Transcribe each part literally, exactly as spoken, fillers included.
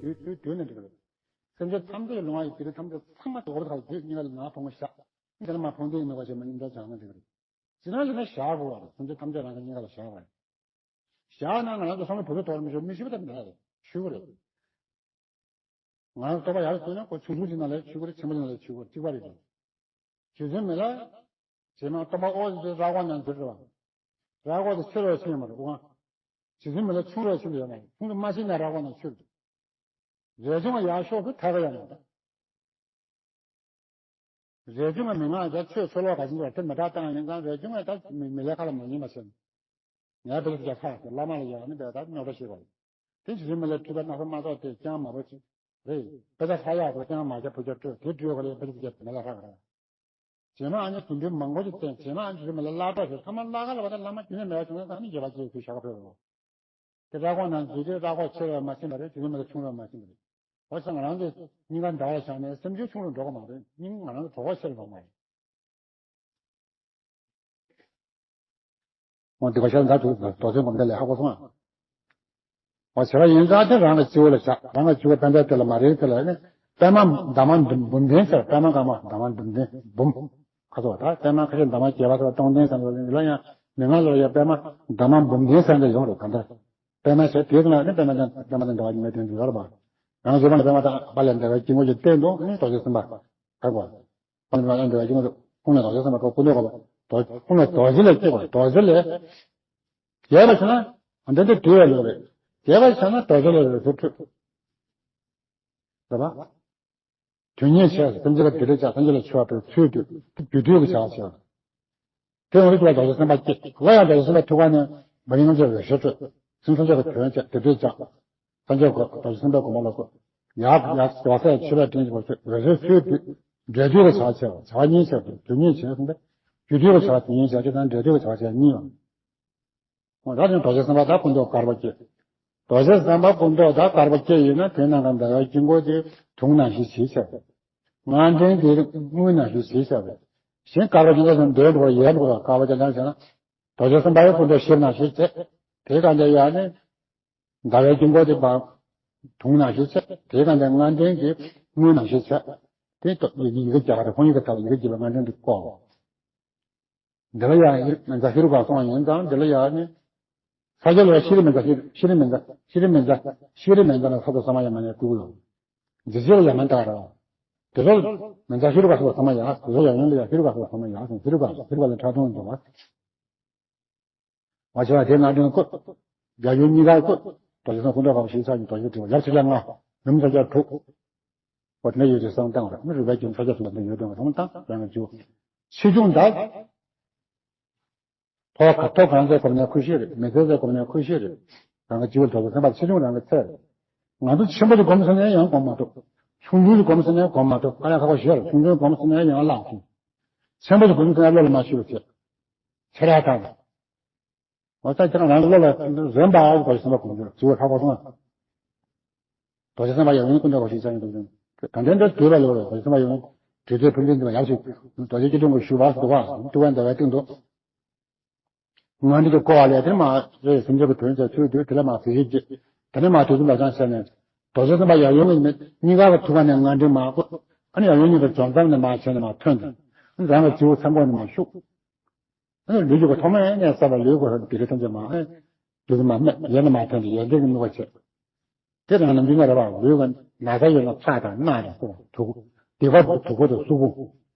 དུས་དུས་དུས་ནས་འགྲིག་རེད། སེམས་ཅན་ཐམས་ཅད་ཀྱི་ལུས་ངག་ཡིད་དེ་རིགས་ཐམས་ཅད་ཚང་མ་དེ་འོག་ཐག་དུས་གཉིས་ཀ་ལ་ནང་ཕུང་བོ་བཞག་དེ་ལ་མ་ཕུང་དུས་མེད་པ་ཞིག་མ་ཡིན་འདྲ་བྱང་ན་འགྲིག་རེད། ཇི་ལྟར་ལས་ན་བཞག་དགོས་པ་རེད། སེམས་ཅན་ཐམས་ཅད་རང་གི་སྙིང་ག་ལ་བཞག་པ་རེད། བཞག་ན་ང་རང་ཚོ་བསམ་བློ་བུ་ཚོ་དོར་མི་ཆོག་མི་ཤེས་པ་དེ་འདྲ་རེད། ཆོས་སྐུ་རེད། ང་རང་ཚོ་རྟོག་པ་ཡར་བཟོས་ན་ཁོ་ཆུང་ཆུང་ཞིག་ན་ལས་ཆོས་སྐུ་རེད། ཆེན་པོ་ཞིག་ན་ལས་ཆོས་སྐུ་རེད། གཅིག་པ་རེད། རྗེ་བཙུན་མི་ལ། རྗེས་མ་སྟོན་པ་ཨོ་ཟེར་དུས་ར་ཀོ་ན་འཛུལ་རེད་བ། ར་ཀོ་དེ་ཆེ་རུ་ཕྱིན་ཡོད་མ་རེད་ཨོ། རྗེ་བཙུན་མི་ལ་ཆུང་རུ་ཕྱིན་ཡོད་མ་རེད། ཆུང་དུ་མ་ཕྱིན་ན་ར་ཀོ་ན་ཆེ་རུ། རས་ཆུང་བ་ཡར་ཤོག་ཏུ་ཐར་ག་ཡང་མ་རེད། རས་ཆུང་བ་མི་ང་ད་ཆོས་ཆོས་ལོག་ག་ཚོད་འགྲོ་དེ་མི་དྲག་བཏང་ཡིན་ཙང་རས་ཆུང་བ་ད་མི་མི་ལས་ཁ་ལ་མ་ཉན་པ་བྱས། ངའི་བུ་ཚོ་རྒྱ་ཚ་ཡག་བླ་མ་ལ་ཡག་ནི་བས་ད་རྙོག་དྲ་ཞིག་གོ། དེ་ཇི་ལྟར་མི་ལ་ཁྲི་པ་སྣ་ཚོགས་མ་གཏོགས་དེ་ཅང་མ་བོ་ཅིག་རེད། དཔེ་ཆ་ཧྲ་ཡག་པོ་ཅང་མ་བྱ་བུ་ཆ་སྤྲོད་དེ་སྤྲོད་ག་ལས་བུ་ཚོ་རྒྱ་མི་ལ་ཧྲ་ག་ར། རྗེས་མ་ཨ་ནི་དུམ་བུ་མང་པོ་ཅིག་བསྟན། རྗེས་མ་ཨ་ནི་ཇི་ལྟར་མི་ལ་བླ་ཏོག་ཞིག་ཐ་མ་བླ་ག་ལ་བ་ད་བླ་མ་རྒྱུན་ནས་མེད་པ་བྱུང་ན་ད་ནི་རྒྱལ་བ་ཅིག་དུ་བྱ་ག་ཕེབས་རོ། དེ་ར་ཀོ་ན་འཛུལ་དུས་ར་ཀོ་ཆེ་རུ་མ་ཕྱིན་པ་རེད། ཇི་ལྟར་མི་ལ་ཆུང་རུ་མ་ཕྱིན་པ་རེད། འོ་ཙང་ང་རང་ཚོ་སྙིང་ག་འདྲ་བ་བཞག་ནས་སེམས་ཅན་ཆུང་རུ་འགྲོ་གི་མ་རེད། སྙིང་ང་རང་ཚོ་གྲོགས་པོ་ཆེ་རུ་འགྲོ་གི་མ་རེད། འོ་འདི་ག་ཤར་འདྲ་ཐུག་རྡོ་རྗེ་སྒོམ་བཟླས་ལས་ཧ་གོ་སོང་ང་། འོ་བྱེ་བ་ཡན་ཆད་དེ་རང་གི་སྤྱི་བོ་ལ་བཞག་རང་གི་སྤྱི་བོ་པད་ཟླའི་སྟེང་ལ་མ་རེག་དེ་ལ་ནི་པད་མ་འདབ་མ་འབུམ་འབུམ་ལྡན་ཟེར། པད་མ་དཀར་མོ་འདབ་མ་འབུམ་ལྡན་འབུམ། ཁ་ཚོ་ད་པད་མ་ཁ་ཤས་འདབ་མ་བརྒྱད་པ་ཟེར་བ་སྟོང་ལྡན་ཟེར་བ་ལ་ཡང་མི་ང་ལ་ཡང་པད་མ་འདབ་མ་འབུམ་ལྡན་ཟེར་འདྲ་ཡོང་རེད། གང་ལྟར་པད་མ་ཟེར་དེའི་ནང་ནི་པད་མ་དང་པད་མ་དང་འདྲ་བ་ཉི་མའི་དོན་དུ་ཡོད་རེད་པ། རང་བཟོས་པ་ནི་པད་མ་དང་པ་ལས་འདས་པའི་དཀྱིལ་འཁོར་གྱི་སྟེང་དུ་ནི་རྡོ་རྗེ་སེམས་དཔའ་ཁ་བ། ཁོང་ལ་འདོད་པ་ཅི་མ་འདུག་ཁོང་ལ་རྡོ་རྗེ་སེམས་དཔའ་ཁོ་སྐུ་མདོག་ག་ལ་རྡོ་ཁོང་ལ་རྡོ་རྗེ་ལས་སྐྱེ་བ་རྡོ་རྗེ་ལས། རྒྱས་པ་བྱས་ན་འདི་འདི་དུས་ལ་ལོག་རེད། རྒྱས་པ་བྱས་ན་རྡོ་རྗེ་ལ་རེད་ཚུར་འཕྲོད། རེད་པ། དོན་གཉེར་བྱས་སེམས་ཅན་ལ་བདེ་ལེགས་བྱ། སེམས་ཅན་ལ་མཆོད་པ་དང་ཚུལ་འདུས་རྒྱུ་འདུས་ཀྱི་བྱ་བ་བྱས། དེ་འོང་དུས་ལ་རྡོ་རྗེ་སེམས་དཔའ་སྐྱེ། ལ་ཡང་རྡོ་རྗེ་སེམས་དཔའི་ཐུགས་ཀ་ནས་འབུམ་ལྔ་བརྒྱ་འོད་ཟེར་འཕྲོས། སེམས་ཅན་གྱི་དོན་བྱས་བདེ་འཕྲོད་བྱ། སངས་རྒྱས་ཀྱི་རྡོ་རྗེ་སེམས་དཔའི་དགོངས་པ་ལ་བཀོད། ཡར་ཡར་རྡོ་རྗེ་མཆོད་པའི་སྤྲིན་གྱི་བར་དུ་འོད་ཟེར་ཚུལ་འདུས་འབྲས་དུས་ལ་བྱ་བ་བྱས་པ་བྱ་བ་གཉིས་བྱས་པ་དུས་གཉིས་བྱས་སོང་པས་རྒྱུ་དུས་ལ་བྱ་བ་དུས་གཉིས་བྱ་རྒྱུ་དང་འབྲས་དུས་ལ་བྱ་བ་བྱས་གཉིས་ཡོད། འོ་ད་དེ་རྡོ་རྗེ་སེམས་དཔའ་དང་སྐུ་མདོག་དཀར་པོ་སྐྱེས། རྡོ་རྗེ་སེམས་དཔའ་སྐུ་མདོག་དང་དཀར་པོ་སྐྱེས་ཡིན་ན་དེ་ནང་གི་འདའ་བའི་དཀྱིལ་འཁོར་དེ་དུང་ནང་བཞིན་ཞིག་བྱས། ལྔ་ལྡན་དེ་དངུལ་ནང་བཞིན་ཞིག་བྱས་པས། གཞན་དཀར་པོ་དཀྱིལ་འཁོར་དེ་འདོད་འགྲོ་བ་ཡལ་འགྲོ་བ་དཀར་པོ་དེ་ལྟར་བྱས་ན། རྡོ་རྗེ་སེམས་དཔའི་སྐུ་མདོག་ཞིབ་ནང་བཞིན་བྱས། དེ་ག་འདྲ་ཡང་ནི། འདའ་བའི་དཀྱིལ་འཁོར་དེ་བ། དུང་ནང་བཞིན་བྱས། དེ་ག་འདྲ་ལྔ་ལྡན་གྱི་དངུལ་ནང་བཞིན་བྱས། དེ་ཡི་གེ་བརྒྱ་པ་རེ་ཧོང་ཡི་གེ་ཐབ་ཡི་གེ་བརྒྱ་པ་ལྔ་ལྡན་དུ་བཀོད། འདི་ལ་ཡང་ཡི་མན་ཚ་ཧེ་རུ་ཀ་སོང་བ་ཡིན་ཙང་འདི་ལ་ཡང་ནི། ས་སྐྱ་ལ་ཤི་རི་མན་ཚ་ཤི་རི་མན་ཚ་ཤི་རི་མན་ཚ་ཤི་རི་མན་ཚ་ལ་ས་དོ་ས་མ་ཡ་མ་ནས་བསྐུལ་ལོ། འཇིགས་བྱེད་ལ་ཡ་མན་ད་ར། དེ་ཚོ་མན་ཚ་ཧེ་རུ་ཀ་སོང་ས་མ་ཡ། དེ་ཚོ་ཡང་ཡོན་ལ་ཡ་ཧེ་རུ་ཀ་སོང་ས་མ་ཡ། ཧེ་རུ་ཀ་ཧེ་རུ་ཀ་ལ་ཁྲག་འཐུང་འགྲོ་བ། མ་བྱས་པ་དེ་ང་དྲན་བཀོད། རྒྱ་ཡུལ་གཉིས་ཀར་བཀོད། རྡོ་རྗེ་སེམས་དཔའ་སྐུ་མདོག་དཀར་པོ་ཞིག་ཆགས་ཀྱི་རྡོ་རྗེ་དྲིལ་བ་ཡབ་ཆེ་ལ་ལྔ། ཡུམ་ཕྱག་རྒྱ་དྲུག་འོ་དེ་འདྲ་ཡོད་ཅེས་བསམ་བཏང་བ་རེད། མི་རུས་པའི་རྒྱུ་ཕྱག་རྒྱ་གསུམ་ལ་འདི་ཡོད་དོན་གསུམ་དང་རང་གི་རྒྱུ། ཆེ་ཆུང་དག་ཐོག་ཐོག་གང་ཚད་གོམས་ནས་ཁུ་ཤེས་རེད། མི་ཚད་ཚད་གོམས་ནས་ཁུ་ཤེས་རེད། རང་གི་རྒྱུ་བ་དོ་ཚོ་སེམས་པ་ཆེ་ཆུང་རང་གི་ཚད་རེད། ང་ཚོ་ཆེན་པོ་དེ་གོམས་སོང་ནས་ཡང་གོམས་མ་ཐུབ། ཆུང་ཆུང་དེ་གོམས་སོང་ནས་གོམས་མ་ཐུབ། དཀའ་ལས་ཁག་པོ་ཞེ་རེད། ཆུང་ཆུང་གོམས་སོང་ནས་ཡང་བརླག་སོང་། ཆེན་པོ་དེ་གོམས་སོང་ནས་བློ་ལ་མ་ཆུད་པ་བྱེད། ཆེ་ར་དང་། འོ་ད་ཁྱེད་རང་རང་གི་བློ་ལ་རན་པ་ཨའོ་གོ་ཤེས་པ་གོང་ཚོད་ཚུལ་ཁ་པོ་སོང་། རྡོ་རྗེ་སེམས་དཔའ་ཡབ་ཡུམ་སྐུ་མདོག་གོ་ཤེས་ཅན་འདུག་ད་འདྲེན་འདྲ་དུས་ལ་ལོ་རེད། རྡོ་རྗེ་སེམས་དཔའ་ཡབ་ཡུམ་དུས་ཚོད་ཕུན་ཚོགས་འདི་བ་ཡག་ཤོས་རྡོ་རྗེ་སྐྱིལ་ཀྲུང་གི་ཞུ་བ་སོ་བ་ཏུ་བ་འདའ་བའི་སྟེང་དུ། ང་འདི་ཚོ་གོ་བ་ལས་དེ་མ་རེད། སེམས་ཅན་གྱི་དོན་བྱ་ཚུལ་དུས་དེ་ལ་མ་ཟེར་ཞིག་ཅིག་དེ་ནས་མ་དུས་ཚོད་ལ་ཅང་བྱས་ནས་རྡོ་རྗེ་སེམས་དཔའ་ཡབ་ཡུམ་གཉིས་ཀ་གི་ཐུགས་ཀ་ནས་ང་འདྲེན་མ་གོ། ཨ་ནི་ཡབ་ཡུམ་གཉིས་ཀ་འཇོམས་མཚམས་ནས་མ་བྱས་ནས་མ་ཐོན་ཏེ། རང་གི་སྤྱི་བོ་མཚན་གོང་ནས་མ་བཞུགས། ལུས་ཀྱི་ཐོག་མའི་གནས་ས་ལ་ལུས་ཀྱི་དེ་རིགས་ཐམས་ཅད་མ་ལུས་མ་སྨད་ཡལ་ནས་མ་ཐོན་ཏེ་ཡལ་འདྲེན་གྱི་ནུས་པ་བྱེད། དེ་རང་ནམ་རྒྱུན་ན་རེ་བ་ལུས་ཀྱི་ན་ཚ་ཡོད་ན་ཚྭ་དང་རྣག་དང་སོ་དུག་སྡིག་པ་དུག་པ་དང་གཟུགས་པོ།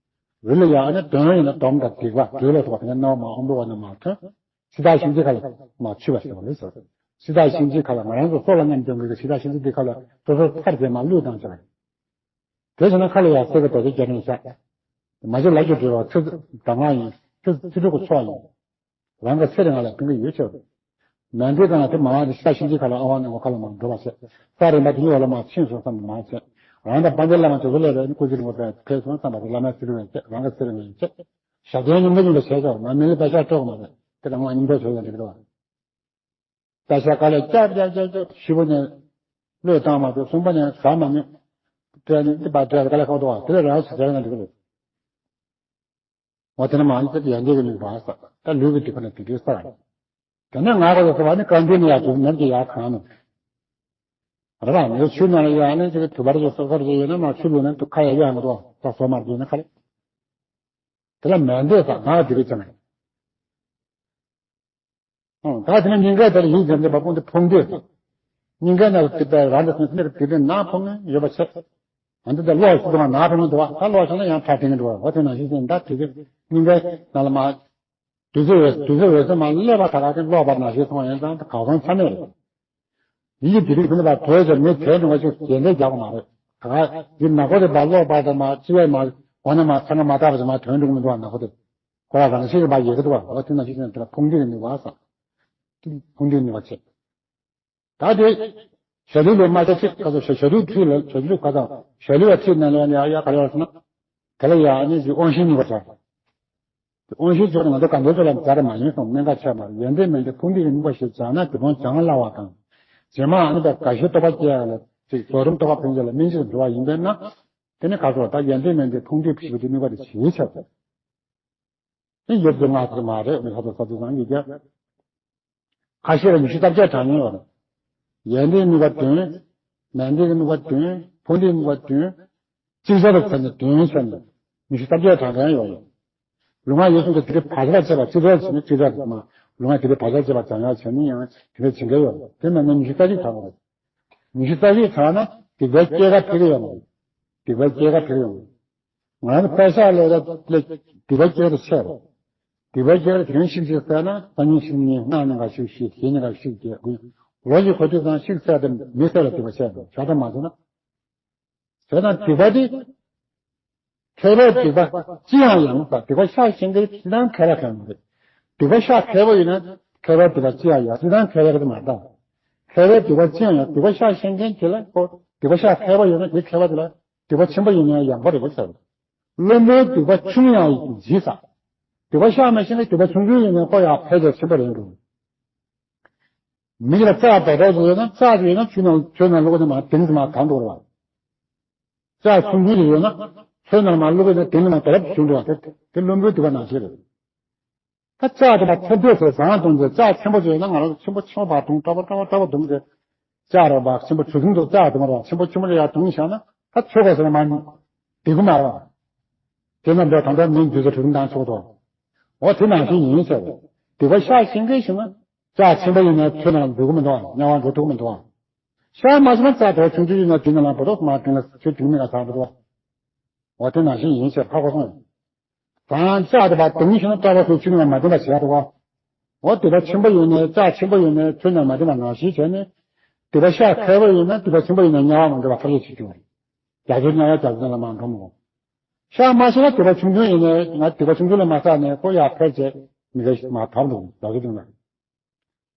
འོད་ལ་ཡང་ནི་གདོན་ཡིན་ན་སྡོམ་དང་སྡིག་པ་འདྲེ་ལ་སོགས་པ་དེ་ནས་སྣང་བ་མ་འོང་བ་ནས་མ་ཐོན། ཕྱི་ལྟར་ཤིང་རྩི་ཁ་ལ་མ་ཆུད་པ་ཟེར་བ་རེད་ཟེར། ཕྱི་ལྟར་ཤིང་རྩི་ཁ་ལ་ང་རང་ཚོ་སྲོག་ལ་མཉམ་སྟོན་གྱི་ཕྱི་ལྟར་ཤིང་རྩི་འདི་ཁ་ལ་སོ་སོ་ཚར་བྱས་མ་བླུད་བཏང་ཟེར་བ་རེད། དེ་བྱས་ན་ཁ་ལ་ཡང་གསེར་གྱི་རྡོ་རྗེ་རྒྱ་རིང་བཞག་མ་གཞི་ལ་རྒྱུ་འབྲེལ་བ་ཚེ་གདམས་ངག་ཡིན། ཚེ་ཚེ་སྒྲུབ་ཀྱི་ཚོགས་ཡིན། རང་གི་ཚེ་རིང་ལ་ཕན་གྱི་ཡོད་ཆེ་བ། མན་འདི་དང་དེ་མ་བ་དེ་ཤ་ཤིང་གཅིག་ཁ་ལ་ཨ་བ་ནི་འོ་ཁ་ལ་མ་འགྲོ་བ་བྱས། ས་རིམ་པ་དེ་གཉིས་བ་ལ་མ་ཕྱིན་སོང་བསམ་མ་བྱས། རང་དང་དཔལ་ལྡན་བླ་མ་དེ་ཚོ་ལས་རེད་ནི་སྐུ་ཚེ་རིང་བོ་དེ་ཕེབས་སོང་བསམ་པ་དེ་བླ་མའི་ཚེ་རིང་བའི་ཚེ་རང་གི་ཚེ་རིང་བའི་ཚེ། ཞབས་བརྟན་ཉུང་མ་ཉུང་དུ་བྱས་ཀྱང་ང་མི་ལ་པད་ཤག་སྤྲོད་མ་རེད། དེ་ལ་ང་སྙིང་པོ་བྱོས་ལ་འགྲིག་རེད་བ། ད་ཤ་དཀའ་ལས་རྒྱབ་རྒྱབ་རྒྱབ་རྒྱབ་བཞི་པོ་ནས་བློས་བཏང་མ་ཐུབ། གསུམ་པ་ནས་ཟ་མ་ནུས། དེ་ནས་འདི་པར་དྲག་དཀའ་ལས་ཁག་འདུག་བ། དེ་ལས་རང་ཞིག་དྲག་ན་འགྲིག་གི་རེད། འོ་དེ་ནས་མ་ནི་ཡང་འདི་གི་ནུས་པ་ས་ད་ལུས་ཀྱི་དེ་ཁ་ནས་དེ་དུས་ས་རེད། དེ་ནས་ང་ག་ཚོད་ཟེར་བ་ནི་བཀའ་འདྲི་ནི་ཡག་དུས་ནམ་གྱི་ཡག་གང་ནས། རེད་པ། ངའི་ཆུ་ནང་ལ་ཡང་ནི་ཅིག་དུ་བར་གྱི་སོ་སོར་གྱི་ཡོད་ན་མ་ཆུ་ལུག་ནི་དུ་ཁ་ཡ་ཡོད་ཡང་མི་འདུག་ས་སོ་མར་གྱི་ཡོད་ན་ཁ་རེད། དེ་ལ་མེ་འདོད་ས་ང་དེ་རིགས་ཅང་རེད། ཨང་། ད་དེ་ནི་སྙིང་གའི་དེར་ཡིད་ཙམ་ལས་པ་ཕུང་དེ་ཕུང་འདོད་ས། སྙིང་གའི་ནང་དེ་པའི་རང་དུ་སེམས་སེམས་དེ་དེ་ནང་ཕུང་ནས་ཡོད་པ་ཆེ། ཨ་འདི་ལྟར་གློག་ཤུགས་དང་ནག་ཕུང་འདུག་བ། ད་གློག་ཤུགས་ན་ཡང་ཕྲ་ཕུང་འདུག་བ། འོ་དེ་ནང་བཞིན་ཅན་ད་དེ་དེ་སྙིང་གའི་ནང་ལ་མ། དུས་ཚོད་འོད་དུས་ཚོད་འོད་གསལ་མ་སླེབས་པ་ད་ག་དེ་གློག་པར་ནང་བཞིན་སོང་བ་ཡིན་ཙང་ད་གང་སོང་ཆ་མེད་རེད། ཡིད་ཀྱི་དེ་རིགས་ཀུན་ལ་བོད་ཀྱི་མི་དེ་འདྲ་བ་ཅིག་རྗེས་འདེད་རྒྱག་པ་མ་རེད། ད་ག་འདི་ནག་པོ་དེ་བ་གློག་པར་དང་མ་ཅི་བས་མ་འོ་ན་མ་ཚང་མ་དག་པ་ཅིག་མ་དོན་འགྲུབ་མི་འདུག་བ། ནག་པོ་དེ་ཁོ་རང་རང་བཞིན་གྱི་བ་ཡི་གེ་འདུག་བ། འོ་དེ་ནང་བཞིན་ཅན་དེ་ལ་ཕུང་འདུས་ཀྱི་ནུས་པ་ཟེར། ཕུང་འདུས་ནུས་པ་ཆེ། ད་དེ། ཞྭ་ལུས་ལས་མ་ཤ་ཁྲིད་ཁ་སོ་ཞྭ་ཞྭ་ལུས་ཁྲིད་ལ་ཞྭ་ལུས་ཁ་དང་ཞྭ་ལུས་ལ་ཁྲིད་ནས་ལ་ཡ་ཡ་ག་ལ་ཡོད་སོང་ན། དེ་ལ་ཡ་ཨ་ནི་ཅིག་དབང་ཤེས་གཉིས་པ་སྦྱར། དབང་ཤེས་སྦྱོར་ང་ཚོ་ག་འདྲ་ཚོ་ལ་སྦྱར་མ་ཡིན་སོང་། གནད་འགག་ཆེ་མ་རེད། ཡོན་ཏན་མེད་པའི་ཕུང་འདུས་ཀྱི་ནུས་པ་ཞིག་སྦྱར་ན་དེ་དོན་སྦྱང་སླ་བ་དང་། རྗེས་མ་ཨ་ནི་པའི་དགའ་ཞེན་རྟོག་པ་སྐྱེ་ཡ་ལ་ཅིག་རྫོགས་རིམ་རྟོགས་པ་ཕན་ཆད་ལ་སྨིན་ཕྱིར་འགྲོ་བ་ཡིན་པས་ན། དེ་ནི་ག་ཚོད་ད་ཡོན་ཏན་མེད་པའི་ཕུང་འདུས་ཞིག་གི་ནུས་པ་དེ་ཇེ་ཆེ་རེད། དེ་ཡོད་ཚོད་ང་ཚོ་མ་རེད། མི་ཁ་ཚོ་ས་ཚོ་ཚང་གི་རྒྱ། ཁ་ཤས་ལ་ཉི་ཤུ་རྩ་བརྒྱད་གྲངས་ངེས་ཡོད་རེད། ཡོན་ཏན་ནུས་པ་བདུན། མན་ངག་གི་ནུས་པ་བདུན། ཕུང་འདུས་ནུས་པ་བདུན། ཅིག་ཅར་དུ་ཚད་ནས་བདུན་ཚད་ནས་ཉི་ཤུ་རྩ་བརྒྱད་གྲངས་ཀ་ཡོད་རེད། ལུས་ངག་ཡིད་གསུམ་གྱི་དེ་རིགས་བག་ཆགས་བྱས་པ་ཅིག་ཅར་བྱས་ནས་ཅིག་ཅར་དུ་མ། ལུས་ངག་དེ་རིགས་བག་ཆགས་བྱས་པ་སྦྱང་ཡག་བྱས་ནས་ཡང་དེ་འདྲ་བྱེད་མཁན་ཡོད་རེད། དེ་མིན་ན་ཉི་ཤུ་རྩ་གཅིག་གྲངས་རེད། ཉི་ཤུ་རྩ་གཅིག་གྲངས་ན་སྡིག་པའི་སྐྱེ་རྒ་འཕེལ་གྱི་ཡོད་མ་རེད། སྡིག་པའི་སྐྱེ་རྒ་འཕེལ་ཡོང་། ང་ཚོ་དཔེ་ཆ་ལས་ལ་སྡིག་པའི་སྐྱེ་རྒ་ཆེ་རེད། སྡིག་པའི་སྐྱེ་རྒ་དེ་རིང་ཤིག་ཤིག་ཟེར་ན་སང་ཉིན་ཤིག་གཉིས། གནངས་ཉིན་ག་ཤིག་བཞི། གཞེས་ཉིན་ག་ཤིག་བརྒྱད། དགུ། ལོ་གཅིག་འགོར་དུས་ཙང་ཤིག་ཟེར་དེ་མི་ཟེར་ལ་སྡིག་པ་ཆེ་རེད། བྱ་དང་མ་བྱས་ན། བྱས་ན་སྡིག་པ་དེ། མཁས་པའི་སྡིག་པ་ཅི་ཡང་ཡང་ཟེར། སྡིག་པ་བཤགས་ཤེས་མཁན་ཅི་ལྟར་མཁས་པ་མཁས་མ་རེད། སྡིག་པ་བཤགས་མཁས་པོ་ཡིན་ན་མཁས་པའི་སྡིག་པ་ཅི་ཡང་ཡང་ཅི་ལྟར་མཁས་པ་རེད་མ་གཏོགས། མཁས་པའི་སྡིག་པ་ཅི་ཡང་ཡང་སྡིག་པ་བཤགས་ཤེས་མཁན་གྱི་ལ་ཁོ་སྡིག་པ་བཤགས་མཁས་པོ་ཡོད་ན་དེ་མཁས་པ་དེ་ལ་སྡིག་པ་ཆེན་པོ་ཡིན་ན་ཡང་ཡག་པོ་རེད་ཟེར། བླུན་པོའི་སྡིག་པ་ཆུང་ཡང་ལྗིད་ཟེར། སྡིག་པ་བཤགས་མ་ཤེས་ན་སྡིག་པ་ཆུང་ཆུང་ཡིན་ན་ཁོ་ཡང་ཕལ་ཆེར་ཆེན་པོ་རེད་འགྲོ། མིག་ལ་རྩྭ་རྡོག་རྡོག་ཅིག་ཡོད་ན་རྩྭ་ཅིག་ཡོད་ན་ཆུ་ནང་ཆུ་ནང་བླུགས་ན་མར་དེང་ཙམ་མར་གང་འགྲོ་རེད་བ། རྩྭ་ཆུང་ཆུང་ཅིག་ཡོད་ན་ཆུ་ནང་མར་བླུགས་ན་དེང་ཙམ་མར་དེ་རབ་བྱུང་འགྲོ་བ། དེ་དེ་བླུན་པོའི་སྡིག་པ་ནང་བཞིན་རེད། ད་རྩྭ་དེ་མར་ཐེབས་ཐེབས་ཟེར་བཟང་གཏོང་ཚེ་རྩྭ་ཆེན་པོ་ཅིག་ཡོད་ན་ང་རང་ཚོ་ཆེན་པོ་ཆེན་པོ་བར་གཏོང་ཏྲ་པ་ཏྲ་པ་ཏྲ་པ་གཏོང་ཚེ་རྩྭ་རེད་བ། ཆེན་པོ་གྲུ་གཟིངས་འདུག་རྩྭ་གཏོང་ར་ཆེན་པོ་ཆེན་པོ་ཅིག་ཡར་གཏོང་བྱས་ན་ད་ཆོག་གོ་ཟེར་ན་མར་སྡིག་པ་མ་རེད་བ། དེ་རྣམས་ལ་ད་ལྟ་མིང་བརྗོད་ཚེ་གྲུ་གཟིངས་བཏང་ཆོག་ཏོ། འོ་དེ་ནང་བཞིན་ཡིན་ཟེར། སྡིག་པ་བཤགས་ཤེས་མཁན་ཞིག་ན་རྩྭ་ཆེན་པོ་ཡིན་ན་ཆུ་ནང་འགྲོ་གི་མི་འདུག་དམྱལ་བར་འགྲོ་ཐུབ་ཀྱི་མི་འདུག་བཤགས་མ་ཤེས་ན་རྩྭ་དེ་ཆུང་ཆུང་ཡིན་ན་དེ་ནང་ལ་བུ་རོགས་མ་དེང་ལ་ཆུ་དེང་མི་ལ་ཟག་འགྲོ་འདུག་འོ་དེ་ནང་བཞིན་ཡིན་ཟེར་ཧ་གོ་སོང་། གང་རྩྭ་དེ་བ་དེང་ཤེས་ན་རྩྭ་བ་སོགས་ཆུ་ནང་མ་འདྲེན་པ་བྱེད་ཡག་འདུག་འོ་སྡིག་པ་ཆེན་པོ་ཡིན་ན་རྩྭ་ཆེན་པོ་ཡིན་ན་ཆུ་ནང་མ་འདྲེན་པ་ནང་བཞིན་བྱས་ནས། སྡིག་པ་བཤགས་མཁས་པོ་ཡིན་ན་སྡིག་པ་ཆེན་པོ་ཡིན་ན་དམྱལ་བ་མ་འདྲེན་པ་ཐག་ཆོད་བྱེད་རྒྱུ་རེད། རྒྱ་མཚོའི་དམྱལ་བ་རྒྱ་མཚོའི་ནང་ལ་མར་འགྲོ་མི་དགོས། བཤགས་མ་ཤེས་ན་སྡིག་པ་ཆུང་ཆུང་ཡིན་ནའི་ང་སྡིག་པ་ཆུང་ཆུང་ལས་མ་བསགས་ནས་ཁོ་ཡར་འཕེལ་བྱས་མི་དགེ་མར་བབས་འགྲོ། བདག་གི་དོན་ལ།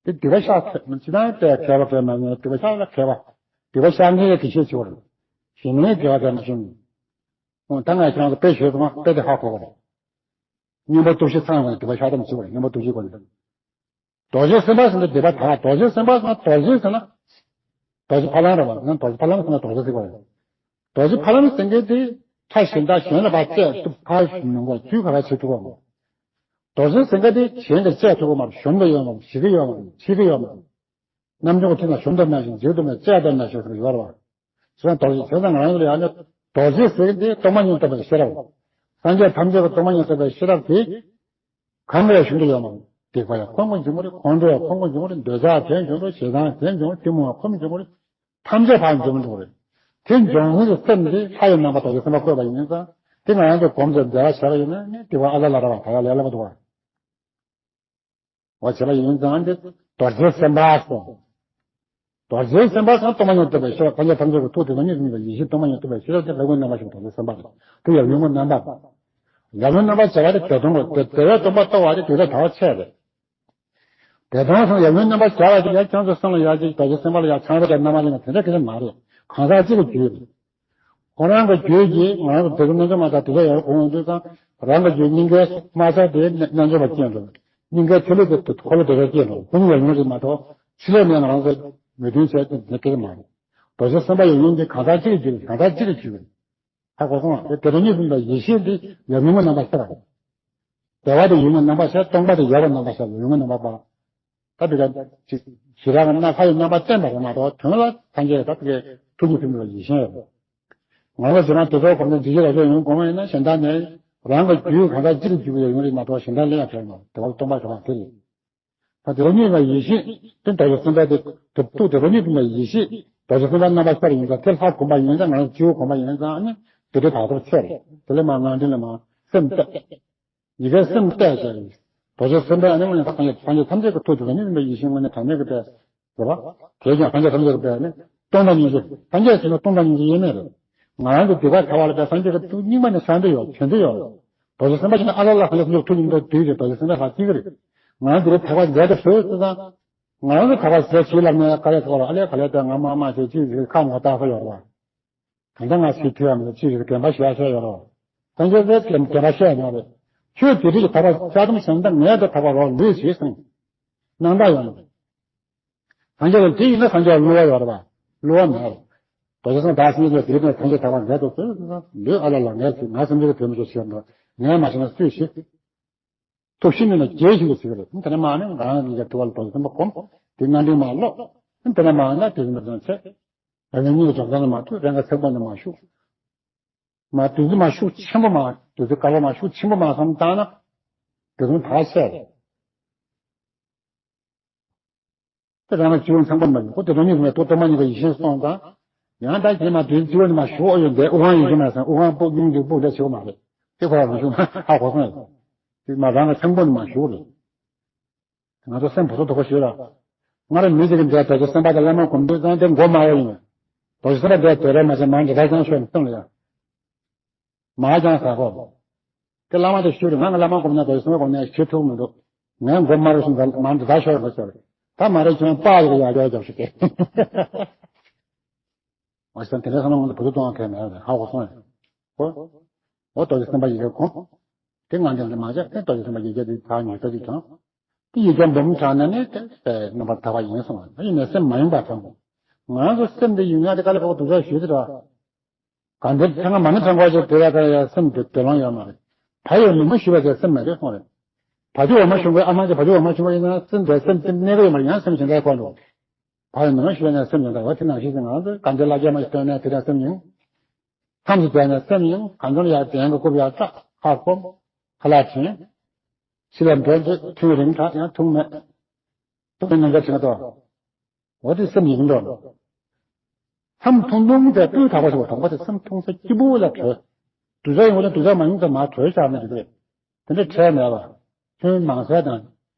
དེ་སྡིག་པ་བཤགས་ཅི་ལྟར་དེ་མཁས་པ་དེ་མ་ཡིན། སྡིག་པ་བཤགས་ལ་མཁས་པ། སྡིག་པ་བཤགས་མཁན་གྱི་དགེ་བཤེས་ཆེ་བ་རེད། ཞི་གནས་དགེ་བ་དེ་མ་ཤེས་ནས། ད་ང་ཁྱེད་རང་ཚོ་དཔེ་ཞུས་སོང་ང་དཔེ་དེ་ཧ་གོ་བ་རེད། སྙིང་པོ་སྟོབས་བཞི་ཚང་བའི་སྡིག་པ་བཤགས་ཐབས་ཆེ་བ་རེད། སྙིང་པོ་སྟོབས་བཞིའི་སྒོ་ནས། རྡོ་རྗེ་སེམས་དཔའ་ཟེར་ན་སྡིག་པ་དག་རྡོ་རྗེ་སེམས་དཔའ་ཟེར་ན་རྡོ་རྗེ་ཟེར་ན། རྡོ་རྗེ་ཕ་ལམ་རེད་བ། ཡང་རྡོ་རྗེ་ཕ་ལམ་ཟེར་ན་རྡོ་རྗེ་ཟེར་བ་རེད། རྡོ་རྗེ་ཕ་ལམ་ཟེར་མཁན་དེ་ཕྲ་ཞིང་དྲག་གཞན་ལ་ཕར་བཙལ་ཐུབ་ཕར་ཞིག་མི་འགོར་དུས་ག་ར་བྱེད་ཐུབ་པ་མོ། རྡོ་རྗེ་ཟེར་མཁན་དེ་གཞན་གྱིས་བཙལ་ཐུབ་ཀྱི་མ་རེད། གཞོམ་དུ་ཡོད་མ་རེད། ཞིག་གི་ཡོད་མ་རེད། འཆི་གི་ཡོད་མ་རེད། རྣམ་འཇོག་གི་ཐིག་ནང་གཞོམ་དུ་མེད་ཞིང་འཇིག་ཏུ་མེད་བཙལ་དུ་མེད་ཞེས་ཟེར་ཡོད་རེད་བ། བྱས་ཙང་རྡོ་རྗེ་བྱས་ཙང་ང་རང་ཚོ་ལ་ཡང་ན་རྡོ་རྗེ་ཟེར་གྱི་འདི་སྟོང་པ་ཉིད་རྟོགས་པའི་ཤེས་རབ། སངས་རྒྱས་ཐམས་ཅད་ཀྱི་སྟོང་པ་ཉིད་རྟོགས་པའི་ཤེས་རབ་དེ། གང་ལ་ཞུགས་འདུག་ཡོད་མ་རེད། སྡིག་པ་ཡང་ཁོང་གི་འབྱུང་གི་རེད། ཁོང་ཁྲོ་ཡང་ཁོང་གི་འབྱུང་གི་རེད། འདོད་ཆགས་དེ་འབྱུང་གི་རེད། ཞེ་སྡང་དེ་འབྱུང་གི་རེད། གཏི་མུག་ཡང་ཁོང་གི་འབྱུང་གི་རེད། ཐམས་ཅད་ཕར་འབྱུང་གི་རེད། དེ་འབྱུང་གི་སེམས་དེ་ལྷ་ཡི་རྣམ་པ་རྡོ་རྗེ་སེམས་དཔའ་བཀོད་པ་ཡིན་ཙང་དེ་ང་རང་ཚོ་སྒོམ་ཚེ་འཛད་པ་བྱས་པ་ཡིན་ན་ནི་སྡིག་པ་ཨ་ལ་ལ་ར་བ་ད་ཡ་ལས་སླ་པོ་འདུག་བ། འོ་བྱས་པ་ཡིན་ཙང་དེ་རྡོ་རྗེ་སེམས་དཔའ་སོ། རྡོ་རྗེ་སེམས་དཔའ་སོགས་སྟོང་པ་ཉིད་རྟོགས་པའི་ཤེས་རབ་སངས་རྒྱས་ཐམས་ཅད་ཀྱི་ཐུགས་དེ་ལ་གཉིས་སུ་མེད་པའི་ཡེ་ཤེས་སྟོང་པ་ཉིད་རྟོགས་པའི་ཤེས་རབ་དེ་ལ་ཡོན་རྣམ་པ་ཞིག་རྡོ་རྗེ་སེམས་དཔའ་རེད། དེ་ཡང་ཡོན་རྣམ་པ། ཡང་ཡོན་རྣམ་པ་བྱ་བ་དེ་བདེ་སྟོང་གི་བདེ་བདེ་བའི་སྟོང་པ་རྟོགས་པ་དེ་དེ་ལས་དག་ཆེ་རེད། བདེ་སྟོང་སོང་ཡང་ཡོན་རྣམ་པ་བྱ་བ་དེ་ཡང་ཁྱོད་ཚོ་སེམས་ལ་ཡག་ཅིག་རྡོ་རྗེ་སེམས་དཔའ་ལ་ཡང་ཆང་རེ་དང་རྣམ་པ་ཅིག་ན་དེ་འདྲ་གི་མ་རེད། གང་ཟག་གཅིག་གི་རྒྱུད་རེད། ཁོ་རང་གི་རྒྱུད་ཀྱིས་ང་རང་ཚོ་དེ་ཚོ་རྣལ་འབྱོར་མ་དག་དེ་ཚོ་ཡང་གོང་འོག་འདུས་ཙང་རང་གི་རྒྱུད་སྙིང་གའི་མ་ཚ་དེ་རྣལ་འབྱོར་པ་སྐྱེས་འགྲོ། སྙིང་གའི་ཐིག་ལེ་དེ་འཁོར་ལོ་དེ་ཚོ་སྐྱེས་འགྲོ། ཁོ་གཉིས་ཡང་ཡོན་རེད་མ་གཏོགས་ཕྱི་ལོགས་ནས་ང་རང་ཚོ་མོས་མཐུན་བྱས་ཏེ་འདི་སྐད་མ་རེད། རྡོ་རྗེ་སེམས་དཔའ་ཡང་ཡོན་དེ་གང་ཟག་གཅིག་གི་རྒྱུད་རེད། གང་ཟག་གཅིག་གི་རྒྱུད་རེད། ཧ་གོ་སོང་ང་། དེ་དེ་དང་གཉིས་སུ་མེད་པའི་ཡེ་ཤེས་འདི་ཡང་ཡོན་གྱི་རྣམ་པ་ཤར་བ་རེད། བདེ་བ་དེ་ཡོན་གྱི་རྣམ་པ་ཤར། སྟོང་པ་དེ་ཡལ་བའི་རྣམ་པ་ཤར། ཡོན་གྱི་རྣམ་པ་པ། ད་དེ་ག་ཅིག་ཞེ་དྲག་གི་སྣ་ཁ་ཡི་རྣམ་པ་བསྟན་པ་རེད་མ་གཏོགས། དོན་ལ་སངས་རྒྱས་ད་དེ་གའི་ཐུགས་རྗེ་ཕུལ་བའི་ཡིད་བཞིན་རེད། ང་ལ་ཇི་མ་དེ་ཚོ་གོམས་ནས་འདི་ཞིག་ལ་ཆོས་ཡོང་གོང་མ་ཡིན་ན། གཞན་དག་ནས་རང་གི་རྒྱུད་གང་དག་སྤྱིར་འཇུག་པའི་ཡོང་རེད་མ་གཏོགས། གཞན་དག་ལ་ཡང་བྱས་མ་དེ་བ་སྟོང་པ་ཞེས་པ་དེ་རེད། ད་དེ་རོ་གཉིས་པ་ཡེ་ཤེས་དེ་རྡོ་རྗེ་སེམས་དཔའ་དེ་དེ་ཐུག་དེ་རོ་གཉིས་པ་ཡེ་ཤེས་རྡོ་རྗེ་སེམས་དཔའ་རྣམ་པ་ཤར་ཡིན་ཙང་། དེ་ལྷ་བསྒོམ་པ་ཡིན་ཙང་། ང་རང་སྤྱི་བོ་བསྒོམ་པ་ཡིན་ཙང་། ཨ་ནི་དེ་འདྲའི་བར་དོར་ཆད་རེད། དེ་ལས་མ་ངང་འདྲེན་ལ་མ་སེམས་གཏད། ཡི་གེ་སེམས་གཏད་ཀྱང་རྡོ་རྗེ་སེམས་དཔའ་ཨ་ནི་མ་ཡིན་ཙང་། སངས་རྒྱས་སངས་རྒྱས་ཐམས་ཅད་ཀྱི་ཐུགས་དེ་རོ་གཉིས་པ་ཡེ་ཤེས་དངོས་གནས་དྲང་གནས་ཀྱི་དཔེ་རེད་པ། དེ་ཀྱང་སངས་རྒྱས་ཐམས་ཅད་ཀྱི་དཔེ་ནི་སྟོང་དང་སྙིང་རྗེ། སངས་རྒྱས་ཟེར་ན་སྟོང་དང་སྙིང་རྗེ་དབྱེར་མེད་རེད། ང་རང་གི་སྡིག་པ་བྱ་བ་ལ་དཔེ་སངས་རྒྱས་ཀྱི་ཐུགས་རྙིང་པ་ནས་བསམ་གྱི་ཡོད། དྲན་གྱི་ཡོད། རྡོ་རྗེ་སེམས་དཔའ་ཞིག་ན་ཨ་ལ་ལ་ཧ་ལས་སུ་ཐུགས་རྙིང་པ་དུས་ཀྱི་རྡོ་རྗེ་སེམས་དཔའ་ལ་གཅིག་རེད། ང་རང་འདི་རེ་ཐེག་པ་མཛད་དུ་བཟོས་ཟེར་ཙང་། ང་རང་གི་ཐེག་པ་ཟེར་ཞིག་ལབ་ནས་དཀའ་ལས་ཁག་ལ། ཨ་ལས་ག་ལས་དེ་ང་མ་མ་བྱེད་ཅིག་ཟེར་ཁ་ངོ་བཏགས་ས་ཡོད་རེད་བ། གང་ལྟར་ང་སྲིད་ཐུལ་ཡང་མེད། ཅི་ཞིག་དགོན་པ་བཞག་ས་ཡོད་རོགས། སངས་རྒྱས་པས་དགོན་དགོན་པ་བཤད་ཡོད་རེད། ཁྱོད་དེ་རིགས་ཐར་པ་ལྕགས་ཐམ་བཞེངས་ད་ངས་ད་ཐར་པ་རོགས་ལུས་ཞེས་གསུངས། སྣང་དག་ཡོང་རེད། སངས་རྒྱས་ལ་དེ་ཡིན་ན་སངས་རྒྱས་ལ་བསླུ་བ་ཡོད་རེད་པ། བསླུ་བ་མེད་རེད། རྡོ་རྗེ་སེམས་དཔའ་སངས་རྒྱས་དེ་རིགས་ནས་སངས་རྒྱས་ཐར་པ་ངས་ད་ཚོད་ལུས། ཨ་ལ་ལ་ངས་ང་སེམས་ཅན་གྱི་དོན་མི་ཆོག་ཤེས་འགྲོ། ངས་མ་བྱས་ན་སུས་ཤེས། ཐུགས་ཤིན་ཏུ་ནས་དགྱེས་བཞིན་དུ་ཟེར་གྱི་རེད། དེ་ནས་མ་ནི་ང་རང་གི་ཐུགས་ལ་རྡོ་རྗེ་སེམས་དཔའ་བསྒོམ། དེ་སྣ་འདྲེན་མ་ཀློག། དེ་ནས་མ་ན་དེ་བཞིན་དུ་བྱས། ད་ནི་གཉིད་ཀྱི་འཇོག་སྟངས་ནི་མ་ཐུབ། རེ་འགའ་ཚེགས་པ་ནི་མ་ཞུགས། མ་དུས་ཚོད་མ་ཤུགས་ཆེན་པོ་མ། དུས་ཚོད་སྐར་མ་མ་ཤུགས་ཆེན་པོ་མ་བསམ་བཏང་ན། དེ་ཚོ་ད་བཤད་རེད། དེ་རང་ལ་སྤྱི་བོ་ཚངས་པ་མ་ཡིན་ཁོ་དེ་ཚོ་གཉིས་ཀྱི་ཐོག་སྟོང་པ་ཉིད་ཀྱི་ཡེ་ཤེས་སོང་ཙང་། ཡང་ད་དེ་མ་དུས་སྤྱི་བོ་ནི་མ་ཞུགས་ཡོད་འདས། དབུ་རྐང་ཡེ་ཤེས་མ་སོང་། དབུ་རྐང་སྤུ་སྙིང་གི་སྤུ་ལས་ཆེ་བ་མ་རེད། དེ་ཁོ་རང་ཞུགས་མ་ཧ་གོ་སོང་ཡ། དེ་མ་རང་ལ་ཚངས་པ་ནི་མ་ཞུགས་རེད། ང་ཚོ་སེམས་བུ་སོ་དོ་གོ་ཞུས་ལ། སྔར་མི་ཞིག་གིས་འདས་རྡོ་རྗེ་སེམས་དཔའ་དང་བླ་མ་སྒོམ་དུས་ཙང་དེ་མགོ་དམར་བོ་ཡིན། རྡོ་རྗེ་སེམས་དཔའ་འདས་དེ་རེད་མ་ཟེར་མར་འདི་ལྟར་ཀྱང་ཤོར་ནས་སྟོན་ལ་ཡ། མར་ཀྱང་ཟ་གོ། དེ་བླ་མ་དེ་ཞུས་རེད། ང་གི་བླ་མ་སྒོམ་ན་རྡོ་རྗེ་སེམས་དཔའ་སྒོམ་ན་ཞེ་ཐུགས་མི་འདུག་ངའི་མགོ་དམར་བོ་ཞིག་འདས་མར་འདི་ལྟར་ཤོར་མ་ཟེར། ད་མ་རེད་ཁྱོད་པཱ་ལགས་ཡར་རྒྱག་རྒྱབ་ཞིག་སྟེ། འོ་ཟེར་དེ་འདྲའི་བསམ་བློ་ང་ཚོ་བུ་ཚོ་གཏོང་མཁན་མེད་རེད། ཧ་གོ་སོང་ཡ། འོ། འོ་རྡོ་རྗེ་སེམས་དཔའ་ཡི་གེ་གོ། དེ་ང་འདྲ་འདྲ་མ་བྱས་ཏེ་རྡོ་རྗེ་སེམས་དཔའ་ཡི་གེ་དེ་ཐག་ཉེ་ཐག་ཅིག་དང་། དེ་ཡི་གེ་འབུམ་དྲངས་ན་ནི་དེ་རྣམ་པར་དག་པ་ཡིན་གསུངས་པ། ཡིན་ནའི་སེམས་མ་ཡེངས་པར་དྲངས་དགོས། ང་ཚོ་སེམས་དེ་ཡེངས་ཡག་དེ་དཀའ་ལས་ཁག་པོ་འདུག་ས་ཞུས་ཟེར་བ། གང་ལྟར་ཐེངས་མ་ནི་ཐང་གོ་ཅེས་དེ་ལ་ད་ཡ་སེམས་དེ་དེ་ལོང་ཡོད་མ་རེད། ཕ་ཡི་ནུ་མ་ཞུ་བ་དེ་སེམས་མ་རེད་གསུངས་རེད། བ་ཕྱུགས་འོ་མ་ཞུ་བའི་ཨ་མ་དེ་བ་ཕྱུགས་འོ་མ་ཞུ་བ་ཡིན་ན་སེམས་དེ་སེམས་དེ་གནས་ཀྱི་ཡོད་མ་རེད། ཡང་སེམས་གཞན་དག་གོ་འགྲོ། ཕ་ཡི་ནུ་མ་ཞུ་བ་ཡིན་ན་སེམས་གཞན་དག་ཡོད། དེ་ནང་བཞིན་ང་ཚོ་གང་ལྟར་བླ་རྒྱ་མ་ཞིག་བཏོན་ནས་དེ་དང་སེམས་ཡིན། མཚམས་སུ་བྱས་ནས་སེམས་ཡིན། གང་འཚམ་ཡར་གདན་གྱི་རྐུབ་ཡར་བཀྲག་ཁ་སྐོམ། ཁ་ལག་དྲན། ཕྱི་ལ་འགྲོ་འདོད་ཐུན་རིང་དྲགས་ཡང་འཐུང་མེད། འཐུང་མེད་ནམ་མཁའ་དྲན་ཏོ། འོ་དེ་སེམས་ཡིན་འགྲོ། མཚམས་ཐུང་ཐུང་དེ་སྤུས་དག་པ་ཞིག་བ་དང་པོ་དེ་མཚམས་ཐུང་ས་སྐྱིད་པོ་ལ་གྲོལ། དུས་ཚོད་ཡིན་པ་ན་དུས་ཚོད་མ་ཡིན་ཙམ་མ་གྲོལ་བཞག་ན་འགྲིག་གི་རེད། དེ་འདྲ་ཁྲལ་མེད་པ། ཐུན་མང་ཟས་དང་།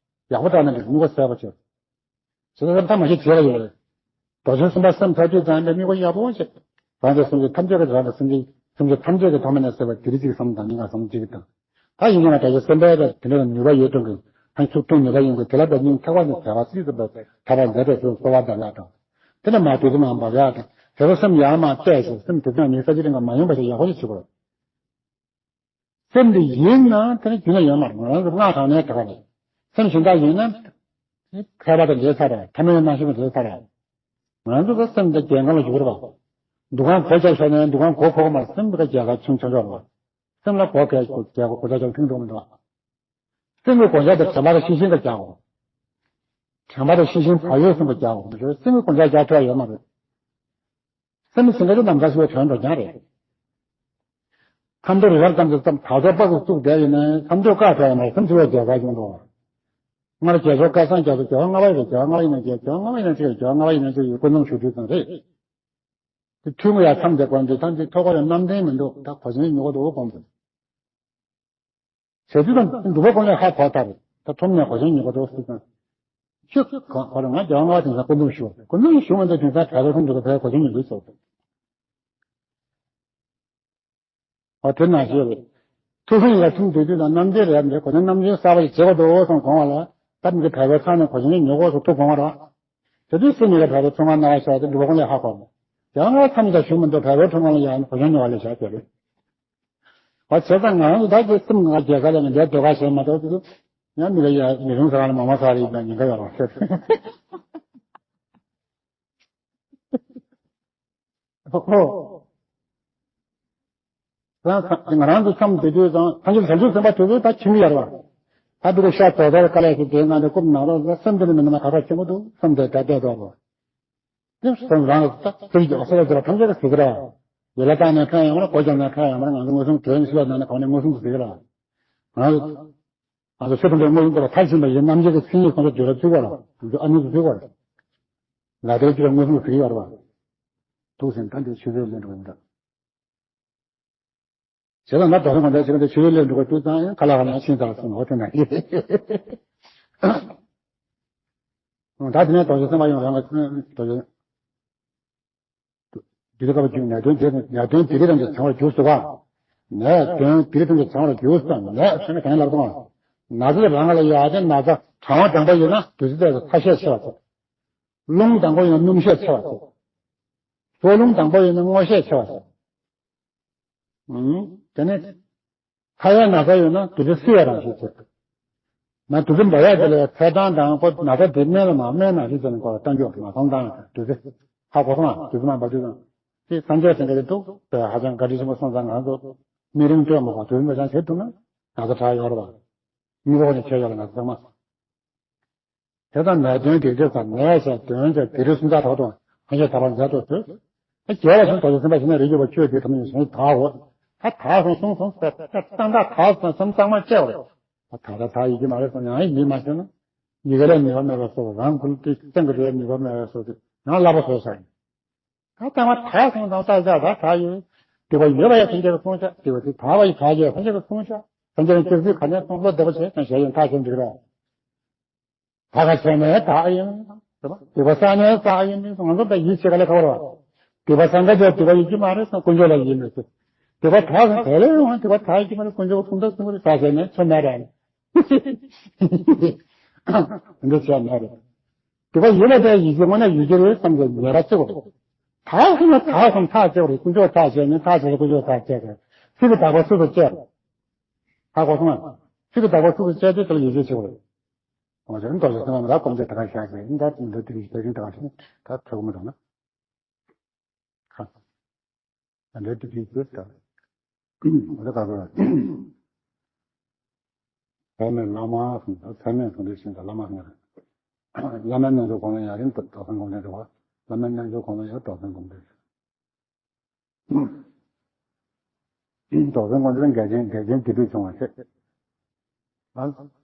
ཡག་པོ་དྲགས་ན་འགྲིག་སྨྱུ་གུ་ཟས་པ་བྱེད། བྱས་ཙང་ཐ་མ་ཤི་བྱེད་ལ་ཡོད་རེད། རྡོ་རྗེ་སེམས་དཔའ་སེམས་ཐག་ཆོད་ཙང་ནས་དམིགས་པ་ཡག་པོ་བྱེད། རང་དང་སེམས་ཅན་ཐམས་ཅད་ཀྱི་རང་དང་སེམས་ཅན་སེམས་ཅན་ཐམས་ཅད་ཀྱི་ཐོག་མ་ནས་སེམས་པ་དེ་རིགས་གཅིག་བསམ་དང་སྙིང་ག་བསམ་གཅིག་དང་། ད་ཡིན་ན་རྡོ་རྗེ་སེམས་དཔའ་དང་དེ་འདྲ་ནུས་པ་ཡོད་དོན་གྱི་ཧང་ཚུགས་ཐུབ་ནུས་པ་ཡིན་དགོས། དེ་ལ་ད་སྙིང་ཐག་པ་ནས་དད་པ་སྲིད་དུ་འབད་ཐར་པ་མཛད་པའི་ཚུལ་གསོལ་བ་འདེབས་ཡག་དང་། དེ་ནས་མ་དུས་དུ་མ་འབབ་ཡག་དང་དེ་ལ་སེམས་ཡར་མར་གཏད་ཞིང་སེམས་དེ་ཙམ་ནས་ས་ཅི་རིང་ག་མ་ཡོང་བ་ཞིག་ཡག་པོ་ཞིག་བྱེད་དགོས། སེམས་འདི་ཡིན་ན་དེ་ནི་རྒྱུན་ལ་ཡོད་མ་རེད། ང་རང་ཚོ་སྔགས་དྲང་ནས་དེ་ག་རེད། སེམས་གཞན་དག་ཡིན་ན་མཁས་པ་དང་འདྲེས་ཚར་རེད། ཐ་མལ་རྣམ་ཤེས་དང་འདྲེས་ཚར་རེད། ང་ཚོ་ད་སེམས་འདི་རྒྱལ་ཁམས་ལ་བཞུགས་རེད་པ། འདུ་ཁང་སྒོ་རྒྱབ་ཤོར་ནས་འདུ་ཁང་སྒོ་ཕོག་མ་སེམས་འདི་ག་རྒྱལ་ཁ་ཆུང་ཆུང་ཆོག་རེད་པ། སེམས་ལ་སྒོ་རྒྱག་སྒོ་རྒྱག་སྒོ་རྒྱག་ཆོག་མཐུན་འགྲོ་མི་འདུག་སེམས་ཀྱི་སྒོ་རྒྱག་དེ་དྲན་པ་དང་ཤེས་བཞིན་དུ་རྒྱག་དགོས། དྲན་པ་དང་ཤེས་བཞིན་བག་ཡོད་སེམས་ཀྱིས་རྒྱག་དགོས། སེམས་ཀྱི་སྒོ་རྒྱག་རྒྱག་ཐུབ་ཡ་ཡོད་མ་རེད། སེམས་ཟིན་ག་ཅིག་ནམ་མཁའ་སྲིད་པའི་དོན་འགྲོ་རྐྱང་རེད། མཚམས་སྦྱོར་རི་རབ་ཙམ་གྱི་ཙམ་ད་ཚོད་དཔག་ཏུ་བཙུགས་བསྡད་ཡིན་ན་མཚམས་སྦྱོར་བཀག་ཐུབ་ཡ་མ་རེད། སེམས་ཟིན་པའི་རྒྱལ་ཁ་ཡོང་འགྲོ། སྔར་རྒྱལ་མཆོག་བསྐལ་བཟང་རྒྱ་མཚོ་རྒྱལ་བ་ལྔ་པ་ཡིན་ན་རྒྱལ། རྒྱལ་བ་ལྔ་པ་ཡིན་ན་རྒྱལ། རྒྱལ་བ་ལྔ་པ་ཡིན་ན་གཅིག་རྒྱལ་བ་ལྔ་པ་ཡིན་ན་གཅིག་ཡིན་ཀུན་རྫོབ་ཞུ་དུས་ཙམ་རེད། དེ་ཐུན་མོང་ཡ་མཚམས་དེ་བཀག་དུས་ཐམས་ཅད་ཐོག་ཁ་ལ་རྣམ་བདེན་མི་འདུག་ད་གོ་ཆེན་ཉོ་ག་འདུག་གོང་དུ། བྱས་དུས་དང་སྒྲུབ་པ་ཀུན་ལས་ཧ་གོ་ཐལ། ད་ཐོབ་ནས་གོ་ཆེན་ཉོ་ག་འདུག་ཟེར་ཙང་། ཤུགས་གང་གོ་རེ་ང་རྒྱལ་བ་ལྔ་པ་དེང་སང་ཀུན་རྫོབ་ཞུ་བ་ཀུན་རྫོབ་ཞུ་མ་འདུག་དེང་སང་བྲལ་བའི་ཁོང་ཁྲོ་དང་བྲལ་གོ་ཆེན་ཉོ་གི་ཟེར། ཨོ་དེ་ནང་བཞིན་རེད། ཐུགས་སེམས་ལ་ཐུགས་འདོད་དུས་དང་རྣམ་འདྲེན་རེད་འདྲེ་གོ་ཆེན་རྣམ་འདྲེན་གསར་པ་ཞིག་བྱེད་དགོས་འདུག་སོང་གོང་བ་ལ་ད་མི་གི་བྲལ་བའི་ཚང་ནས་གོ་ཆེན་ཉོ་གོ་སོང་ཐུག་གོང་བ་ར། དེ་དུས་སེམས་མི་ལ་བྲལ་བའི་ཚོང་ཁང་ནང་བ་ཤར་ཏེ་འགྲུབ་པ་ཀུན་ལས་ཧ་གོ་མོ། ཡང་ང་ཐམས་ཅད་ཞུ་མི་འདུག་བྲལ་བའི་ཚོང་ཁང་ལ་ཡང་གོ་ཆེན་ཉོ་བ་ལས་བྱ་དེ་རེད། བ་བྱས་ཙང་ང་རང་ཚོ་ད་ཀྱི་སེམས་ང་རྒྱལ་ཁ་ལ་ངས་འདས་སྡོད་ཁ་བྱས་མ་གཏོགས་ཀྱི་ཡང་མི་ལ་ཡ་མི་རུང་ས་ཁ་ལ་མ་མ་ས་རེད་ཡིན་པ་ཉེན་ཁ་ཡོད་རང་ཤེས། ཧོ་ཧོ། རང་ང་རང་ཚོ་མཚམས་བསྡད་དུས་ཙང་ཐམས་ཅད་བྱང་ཆུབ་སེམས་དཔའ་དེ་ཚོ་ད་ཁྱིམ་ཡར་བ། ད་འདི་ལ་ཤ་ཚ་ཚ་ཀ་ལས་ཤིག་དེ་ང་འདི་རྐུབ་ནང་ལ་སེམས་འདི་ནི་མི་ནི་མ་ཁ་ཁ་ཆེན་པོ་འདུག་སེམས་དེ་ད་བསྡད་འགྲོ་བ། དེ་སེམས་རང་ལ་ད་ཚིག་རྒྱག་སོ་ལ་ཚིག་ལ་ཐམས་ཅད་ཀྱི་ཟིག་ར། ཡོད་ལ་བཏང་ནས་ཕན་ཡོང་མ་རེད། གོ་རྒྱབ་ནས་ཕན་ཡོང་མ་རེད། ང་ཚོ་མངོན་སུམ་དོན་ཤེས་པ་ནང་ནས་གང་ནས་མངོན་སུམ་དུ་ཟིག་ར། ང་ང་ཚོ་ཆོས་དང་མངོན་སུམ་དུ་ལ་མཐར་ཕྱིན་པ་ཡིན་རྣམ་འབྱེད་ཀྱི་མཚན་ཉིད་ཁོང་ཚོ་བརྗོད་ལ་ཚུལ་བ་ར། ང་ཚོ་ཨ་ནུ་ཚོ་ཚུལ་བ་ར། ལ་དེ་ཅི་ལ་མངོན་སུམ་དུ་ཟིག་ཡོད་ར་བ། ཐུགས་སེམས་ད་འདི་ཆོས་ཚོད་ལེན་འགྲོ་ཡིན་ད། བྱས་ཙང་ང་རྡོ་རྗེ་སྒོམ་བཟླས་བྱེད་པ་དེ་ཆོས་ལས་འགྲོ་བའི་དུས་ཙང་ཡང་ཁ་ལག་ཁ་ནང་ཤིང་རྟ་ལ་སོང་འོ་དེ་ན་ཡིན། ད་དེ་ནས་རྡོ་རྗེ་སེམས་དཔའ་ཡང་རང་གི་རྡོ་རྗེ། དུས་སྐབས་བཅུ་ནད་གདོན་བརྒྱད་ནད་གདོན་བགེགས་རིགས་ཐམས་ཅད་བྱང་བར་གྱུར་སོ་བ། ནད་གདོན་བགེགས་རིགས་ཐམས་ཅད་བྱང་བར་གྱུར་སོ། ནད་ཟེར་ན་གང་ལབ་དང་། ན་ཚ་རང་ལ་ཡོད་དེ་ན་ཚ་གྲང་བ་དྲང་པོ་ཡོད་ན་དུས་ཚོད་ཐ་ཤལ་ཆེ་བ་ཚོ། རླུང་དྲང་པོ་ཡོད་ན་སྣུམ་ཤས་ཆེ་བ་ཚོ། སྲོག་རླུང་དྲང་པོ་ཡོད་ན་སྔོ་ཤས་ཆེ་བ་ཚོ། ཨུམ། དེ་ནས་ཁ་ཡ་ན་ཚ་ཡོད་ན་དུས་ཚོད་བསིལ་བའི་རང་བཞིན་ཆེ། ན་དུས་ཚོད་འབར་ཡག་དེ་ལ་ཚད་དང་དང་ཁོ་ན་ཚ་དེ་སྨན་ལ་མ་སྨན་ནང་བཞིན་བྱས་ནས་ཁོ་ལ་བཏང་རྒྱུ་མ་སོང་དང་དུས་ཚོད་ཧ་གོ་སོང་ང་། དུས་ཚོད་མ་འབར་དུས་དང་དེ་སངས་རྒྱས་སེང་གེ་དེ་འདུག་དེ་ཧ་ཅང་བཀའ་དྲིན་ཆེན་པོ་སོང་ཙང་ང་ཚོ་མི་རིང་སྤྲོད་མ་དགོས་དུས་ཚོད་འབར་ཅང་བྱེད་ཐུབ་ན་ན་ཚ་དྲག་ཡོད་རེད་བ། མི་རོགས་ནས་བྱས་ཡོད་རེད་ང་ཚོ་ཚང་མ། དེ་དང་ནད་གདོན་བགེགས་བྱེད་ཚ་ནད་བྱས་གདོན་བྱས་བགེགས་རིགས་སུམ་ཆ་དག་ཏུ་ཧ་ཤ་ད་བར་མཛད་དུ་ཚུལ། ཨ་རྒྱལ་བ་གསུམ་རྡོ་རྗེ་སེམས་དཔའ་ཞིག་ན་རིགས་རྒྱུད་པ་ཆོས་འདི་ཐམས་ཅད་ཞིང་དག་འོ། ད་དག་སོང་གསུངས་སོང་ཟེར་ཏེ་ཏག་ཏག་དག་སོང་སེམས་གཙང་མ་བཅས་པ་རེད། ད་ད་ད་ཡིད་ཀྱི་མ་རེད་སོང་ཡང་ཡིད་མ་ཆེས་ན། ཡི་གེ་ལས་ནུས་པ་མེད་པ་སོགས་རང་ཀུན་ཏི་སེང་གེ་རེད་ནུས་པ་མེད་པ་སོགས་ཏེ་ཡང་བསླབ་པ་བཟོས་ས་ཡིན། ད་ལྟ་མ་དག་སོང་དང་ལྟ་བྱ་ད་དག་ཡོད། སྡིག་པ་ཡོད་པ་ཡང་སེམས་ཅན་གྱི་སྲུང་བྱ། སྡིག་པ་དེ་དག་པ་ཡི་དག་བྱ་སེམས་ཅན་གྱི་སྲུང་བྱ། སེམས་ཅན་གྱི་སྐྱེ་ཚུལ་ག་ནས་སོང་བློ་བདེ་པོ་བྱས་ཀྱང་གཞན་ཡང་དག་བྱེད་འགྲིག་ར། དག་པ་བྱས་ནས་དག་ཡིན། སྡིག་པ་བསགས་ནས་བསགས་ཡིན་ནི་ང་ཚོ་ད་ཡིད་ཆེས་ག་ལས་ཁ་བར་བ། སྡིག་པ་བསགས་འགའ་བྱས་སྡིག་པ་ཡིན་གྱི་མ་རེད་སོང་དཀོན་མཆོག་ལ་ཡིད་མི་ཆེས། སྡིག་པ་དག་སོང་དེ་ལས་ཡོང་སྡིག་པ་དག་ཡིན་གྱི་མ་རེད་དཀོན་མཆོག་གསུང་ད་གསུང་གི་རེད་ཟ་བྱས་ནས་ཆོ་མེད་རེད། འདི་ཆོ་མེད་རེད། སྡིག་པ་ཡིན་ན་དེ་ཡིད་ཆེས་དངོས་གནས་ཡིད་ཆེས་རེད་བསམ་གྱི་ཉེ་ར་ཚིག་གོ། དག་སོང་ན་དག་སོང་ཐག་བཅད་པ་རེད་དཀོན་མཆོག་ཐག་བཅད་ནས་ཐག་བཅད་ནས་དཀོན་མཆོག་ཐག་བཅད་དེ་ཚིག་གི་དག་པ་སུ་དུ་བཅད། ཧ་གོ་སོང་ང་། ཚིག་གི་བདག་པོ་ཚུགས་སུ་བཅད་དེ་དེ་ལ་ཡིད་ཆེས་ཆེ་བ་རེད། འོ་ཟེར་མདོ་ཆེ་ཚང་མ་ལ་སྐོམ་ཚད་ད་ག་བཞག་གི་ཡིན་ད་འདི་འདི་རིགས་དེ་རིང་ད་ག་ཞིག་ད་ཐོས་གོ་མི་འདུག་ན། ཁ། ད་འདྲ་དེ་རིགས་དེ་ད། འོ་ད་ག་ག་ལ། ཚད་མེད་བླ་མ་གསུངས་ད་ཚད་མེད་གསུངས་དེ་བཞིན་དུ་བླ་མ་གསུངས་རེད། བླ་མའི་རྣལ་འབྱོར་གོང་ལ་ཡང་རིང་དུ་རྡོར་སེམས་སྒོམ་བཟླས་འགྲོ་བ། བླ་མའི་རྣལ་འབྱོར་གོང་ལ་ཡང་རྡོར་སེམས་སྒོམ་བཟླས། རྡོར་སེམས་སྒོམ་བཟླས་འགལ་རྐྱེན་འགལ་རྐྱེན་དེ་དུས་བྱུང་བ་ཞེས།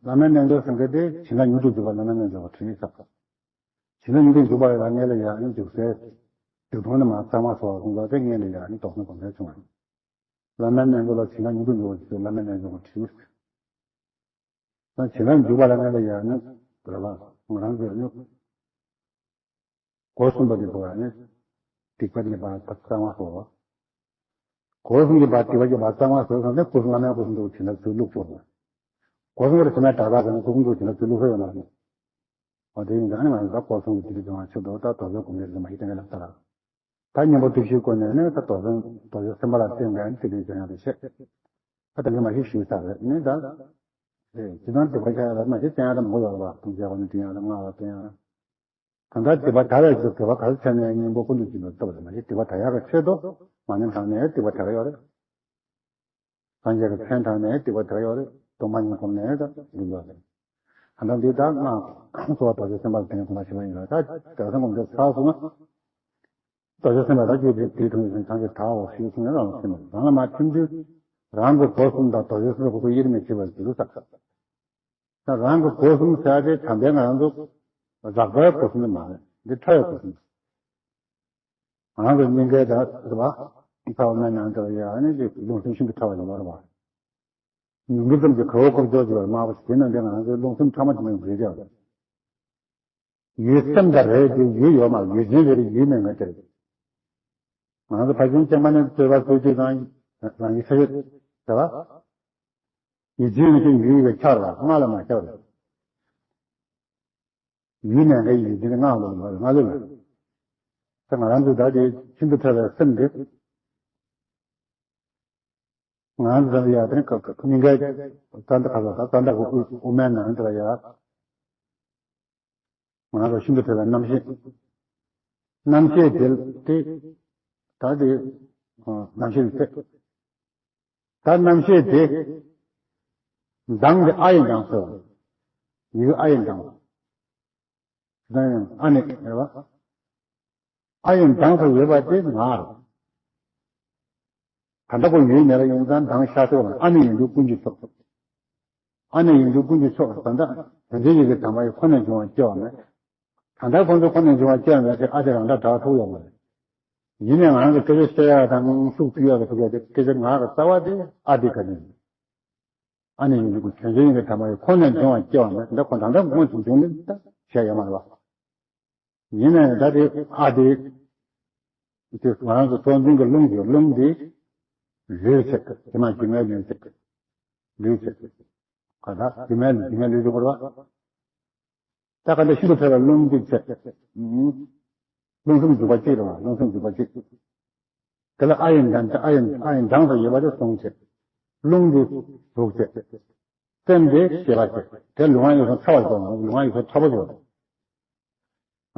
བླ་མའི་རྣལ་འབྱོར་ཟེར་མཁན་དེ་བྱིན་རླབས་མྱུར་དུ་འཇུག་པ་བླ་མའི་རྣལ་འབྱོར་བ་དྲིལ་ཟབ། བྱིན་རླབས་མྱུར་དུ་འཇུག་པ་ལ་སྔོན་ལ་ཡང་ནི་འཇུག་སའི་སྡིག་ལྟུང་ནི་མ་གཙང་མ་སོགས་གསུངས་པ་དེ་སྔོན་ལ་ཡང་ནི་རྡོར་སེམས་སྒོམ་བཟླས་བྱུང་བ་ཡིན། བླ་མའི་རྣལ་འབྱོར་ལ་བྱིན་རླབས་མྱུར་དུ་འཇུག་པ་ཞེས་བླ་མའི་རྣལ་འབྱོར་བ་དྲིལ། ད་བྱིན་རླབས་འཇུག་པ་ལ་ངེས་ལ་ཡང་ནི་རེ་བ་ང་རང་ཚོས་ནི་སྒོ་གསུམ་པ་དེ་བོ་ཡང་ནི་སྡིག་པ་ནི་པ་གཙང་མ་སོགས། སྒོ་གསུམ་གྱི་བར་སྡིག་པ་གྱི་བར་གཙང་མ་བཟོས་ཙང་ནི་སྐུ་གསུམ་བླ་མའི་སྐུ་གསུམ་དུ་བྱིན་རླབས་ཚུར་བླུགས་ཆོག་སྒོ་གསུམ་པར་བྱིན་རླབས་དྲག་དྲག་ཟེར་ན་སྐུ་གསུམ་དུ་བྱིན་རླབས་ཚུར་བླུགས་ས་ཡོད་མ་རེད། འོ་དེ་ཡིན་ཙང་ནི་ང་ཚོ་སྒོ་གསུམ་གྱི་སྡིག་སྒྲིབ་སྦྱང་བ་ཆེད་དུ་ད་རྡོར་སེམས་སྒོམ་བཟླས་ཟེར་མ་ཞིག་གཏན་འཁེལ་ལབ་ཚར། ད་གཉེན་པོ་བརྟུལ་ཞུགས་སྒོ་ནས་ནི་ད་རྡོར་སེམས་རྡོ་རྗེ་སེམས་དཔའ་ལ་བརྟེན་པའི་སྡིག་སྒྲིབ་སྦྱང་ཡག་དེ་བྱེད། ད་དེ་འདྲ་མ་ཞིག་ཞུས་ཚར་རེད་ནི་ད། ཨེ་སྤྱིར་བཏང་སྡིག་པ་བཤགས་ཡག་ལ་མ་ཞིག་བསྟེན་ཡག་ད་མང་པོ་ཡོད་རེད་བ། ལྟུང་བཤགས་པ་ནི་འདྲེན་ཡག་ལ་སྔགས་ལ་བསྟེན་ཡག་ལ། གང་ལྟར་སྡིག་པ་དག་པའི་ཆེད་དུ་དགེ་བ་ག་རེ་བྱས་ནས་གཉེན་པོ་ཀུན་ཏུ་སྦྱིན་པའི་སྟོབས་རེད་མ་གཞི་སྡིག་པ་དག་ཡག་གི་ཆེད་དུ་མ་ཉམས་དྲགས་ནས་སྡིག་པ་དག་གི་ཡོད་རེད། སངས་རྒྱས་ཀྱི་མཚན་དྲངས་ནས་སྡིག་པ་དག་ཡོད་རེད། སྡོམ་པ་ཉམས་གོམས་ནས་ད་སྡིག་ཡོད་རེད། གང་ལྟར་འདི་དག་སྔགས་གསོལ་བ་རྡོ་རྗེ་སེམས་དཔའ་ལ་དེ་ནས་གོམས་པ་བྱེད་པ་ཡིན་ལ་ད་དག་སེམས་ཀུན་ཏུ་ཚར་སོང་ན། རྡོ་རྗེ་སེམས་དཔའ་ལ་སྐྱེས་པའི་དེའི་དོན་ཡིན་ཚང་གི་དག་འོ་ཞེས་གསུངས་ནས་རང་ལ་སེམས་རང་ལ་མ་ཐིམ་དུས་རང་གི་སྒོ་གསུམ་དང་རྡོ་རྗེ་སེམས་དཔའ་ཁོ་ཁོ་དབྱེར་མེད་བྱེད་པར་འགྱུར་ས། ད་རང་གི་སྒོ་གསུམ་ཟེར་ཏེ་དམ་པའི་ང་རང་ཚོ་རགས་པའི་སྒོ་གསུམ་དུ་མ་རེད། འདི་ཕྲ་བའི་སྒོ་གསུམ། ང་རང་ཚོ་སྙིང་གའི་ད་རེད་པ། ཕྲ་བ་མེད་ནང་དུ་ཡང་ནི་འདི་རླུང་སེམས་ཤིན་ཏུ་ཕྲ་བ་ཡིན་པ་རེད་པ། ཉུང་ངུ་ཙམ་གྱི་གོ་བ་ཀོ་ཅོག་ཅིག་པར་དམར་པོ་ཞིག་དེ་ནང་འདི་ང་རང་ཚོའི་རླུང་སེམས་ཕྲ་མ་དེ་མིན་རེད་ཀྱང་། ཡུལ་སེམས་དང་རེད་དེ་ཡུལ་ཡོད་མ་ཡུལ་ཅན་རེད་ཡུལ་མེད་ངེས་ཅན་རེད། ང་ཚོ་ཕ་ཆེན་ཅན་པ་ནི་བཙོས་པ་བཙོས་དུས་དང་རང་གི་ས་ཡོད་ཟེར་བ། ཡིད་བྱེད་ནི་ཀྱང་ཡུལ་ཡོད་ཆགས་ལ་སྔགས་ལ་མ་ཆགས་རེད། ཡུལ་ནས་འགའ་ཡིད་བྱེད་ནི་སྔགས་ལ་མ་རེད་སྔགས་ལ་མ་རེད། ད་ང་རང་ཚོ་ད་དེ་ཤིན་ཏུ་ཕྲ་བའི་སེམས་འདི། ང་རང་ཚོ་ད་ཡ་དེ་ནི་ཀ་ཀ་སྙིང་གའི་ཙན་དན་ཁ་ལ་ད་ཙན་དན་གི་དབུ་དབུ་མའི་ནང་དུ་ཡ། ང་རང་ཚོ་ཤིན་ཏུ་ཕྲ་བའི་རྣམ་ཤེས། རྣམ་ཤེས་དེ་དེ་ད་དེ་རྣམ་ཤེས་དེ་ད་རྣམ་ཤེས་དེ་མདངས་དེ་ཨ་ཡིས་མདངས་ཟེར་བ། ཡུལ་ཨ་ཡིན་དང་། དེ་དང་ཡང་ཨ་ནི་རེད་བ། ཨ་ཡིན་དང་སོགས་ཡོད་པ་དེ་ང་རེད། ད་ལྟ་ཁོ་ཡོད་མེད་ལ་ཡོང་ཙང་དང་ཤ་ཚོགས་ཨ་ནི་ཡིན་དུས་ཀུན་གྱི་ཚོགས། ཨ་ནི་ཡིན་དུས་ཀུན་གྱི་ཚོགས་ད་ལྟ་དོན་དེ་ཡི་གེ་དམ་པ་ཡི་ཁོ་ནས་འབྱུང་བ་སྐྱེ་བ་མེད། ད་ལྟ་ཁོ་ཚོ་ཁོ་ནས་འབྱུང་བ་སྐྱེ་བ་མེད་དེ་ཨ་དེ་རང་འདྲ་དྲག་ཐུག་ཡོད་མ་རེད། ཡིན་ནའི་ང་རང་གི་སྐད་ཆ་བཤད་ཡག་དང་ཤུགས་ཕུལ་ཡག་གི་ཐུག་ཡག་དེ་སྐད་ཆ་ང་གི་རྩ་བ་དེ་ཨ་དེ་ག་ནས་ཡིན། ཨ་ནི་ཡིན་དུས་དོན་དེ་ཡི་གེ་དམ་པ་ཡི་ཁོ་ནས་འབྱུང་བ་སྐྱེ་བ་མེད་ད་ཁོ་ད་ལྟ་སྔོན་དུ་འབྱུང་ནི་ད་བཤད་ཡོད་མ་རེད་བ། ཡིན་ནའི་ད་དེ་ཨ་དེ། དེ་ང་རང་ཚོ་སྲོལ་འཛིན་གྱི་རླུང་གི་རླུང་དེ་ལུས་ཚེ་དེ་མ་སྒྱུ་མའི་ལུས་ཚེ། ལུས་ཚེ། ག་ད་སྒྱུ་མའི་སྒྱུ་མའི་ལུས་ཚེ་བོར་བ། ད་ག་འདྲ་ཤིན་ཏུ་ཕྲ་བའི་རླུང་གི་ཚེ། རླུང་སེམས་འཇུག་པ་གཅིག་རེད་བ་རླུང་སེམས་འཇུག་པ་གཅིག་དེ་ལ་ཨ་ཡིན་དང་ཨ་ཡིན་ཨ་ཡིན་དང་དུ་ཡོད་པ་དེ་གཟུང་ཚེ། རླུང་དེ་འཇུག་ཚེ། སེམས་དེ་སྐྱེ་བ་ཚེ། དེ་ལུས་ངག་ཡིད་གསུམ་ཕྲ་བ་ཡོད་པ་ལུས་ངག་ཡིད་གསུམ་ཕྲ་བ་ཡོད།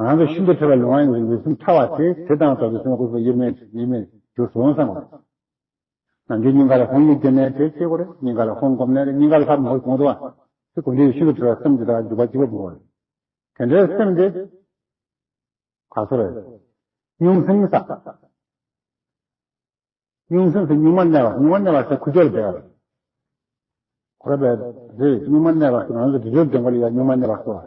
ང་ཚོ་ཤིན་ཏུ་ཕྲ་བའི་ལུས་ངག་ཡིད་གསུམ་ཕྲ་བ་དེ་དེ་དང་དོ་ཚོད་སེམས་ཀུན་སོགས་དབྱེར་མེད་དབྱེར་མེད་རྒྱུ་གཟུང་བསམ་པ། ནམ་རྒྱུན་སྙིང་ག་ལ་ཧོན་ཡིད་སྐྱེ་ནས་དེ་སྐྱེ་དགོས་རེད། སྙིང་ག་ལ་ཧོན་སྒོམ་ནས་རེད། སྙིང་ག་ལ་ཧབ་མོ་གོང་དུ་བ། དེ་གོང་དུ་ཤིན་ཏུ་ཕྲ་བའི་སེམས་དེ་དག་འཇུག་པ་གཅིག་པ་དགོས་རེད། དེ་འདྲའི་སེམས་དེ་ག་ཚོད་རེད། སྙོམས་སེམས་ས། སྙོམས་སེམས་སུ་གཉུག་མ་གནས་པ་གཉུག་མ་གནས་པ་ཟེར་ཁུ་ཆོར་བསྡད་པ་རེད། ཁོ་ར་བས་རེད་གཉུག་མ་གནས་པ་ང་ཚོ་དེ་ཚོའི་དོན་ག་ལ་ཡ་གཉུག་མ་གནས་པ་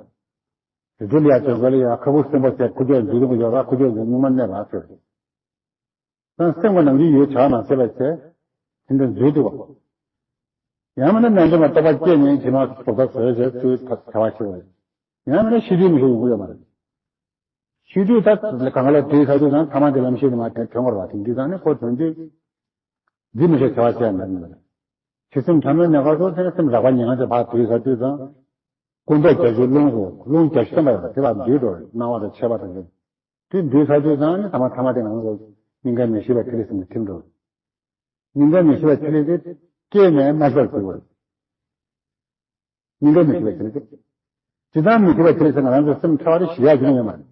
ཟེར་བ། དེ་ཚོ་ལ་ཡ་དོན་ག་ལ་ཡ་ཁ་བུ་སེམས་པ་ཟེར་ཁུ་ཆོར་འཇུག་དུ་ཡོད་ར་ཁུ་ཆོར་གཉུག་མ་གནས་པ་ཟེར། ད་སེམས་ཀྱི་ནང་གི་ཡོད་བྱ་མ་ཟེར་བ་ཟེར། དེ་འདྲ་འཛུལ་འདུག་བ། ཡང་མིན་ན་རྣལ་འབྱོར་མ་རྟོགས་པ་སྐྱེས་ནས་དེ་མ་གཏོགས་པ་བཟོས་བྱས་ཚུལ་བྱ་བ་ཞིག་རེད། ཡང་མིན་ན་ཤི་དུས་མི་ཤི་ཡོང་གི་ཡོད་མ་རེད། ཤི་དུས་ད་གང་ལ་དུས་ཁ་དུས་དང་ཐ་མ་དེ་ལམ་ཤེས་དུ་མ་དེ་དོན་གོ་བ་དེ་འདི་དང་ནི་ཁོ་དོན་དུས་འདི་མི་ཤེས་བྱ་བ་བྱས་མེད་ནི་མ་རེད། ཤི་སེམས་ཐ་མའི་གནས་སྐབས་སུ་དེ་ནི་སེམས་རགས་པ་ཉེ་ང་ཚོ་ཕར་དུས་ཁ་དུས་དང་ཀུན་རྟོག་བརྒྱད་ཅུའི་རླུང་སོ་རླུང་བརྒྱད་ཅུ་སྟོན་པ་ཡོད་པ་དེ་ལ་འདུས་འགྲོ་སྣང་བ་དང་ཆད་པ་དང་དེ་འདུས་ཚར་དུས་ཙང་ནི་ཐ་མ་ཐ་མ་དེ་ང་ཚོ་སྙིང་གའི་མི་ཤེས་པའི་ཐིག་ལེ་སེམས་ལ་ཐིམ་འགྲོ། སྙིང་གའི་མི་ཤེས་པའི་ཐིག་ལེ་དེ་སྐྱེས་ནས་མ་ཤོར་ཟེར་བ། སྙིང་གའི་མི་ཤེས་པའི་ཐིག་ལེ་དེ། ཇི་ལྟར་མི་ཤེས་པའི་ཐིག་ལེ་ཟེར་ང་རང་ཚོ་སེམས་ཕྲ་བ་དེ་ཞི་ཡག་ཅིག་ཡོད་མ་རེད།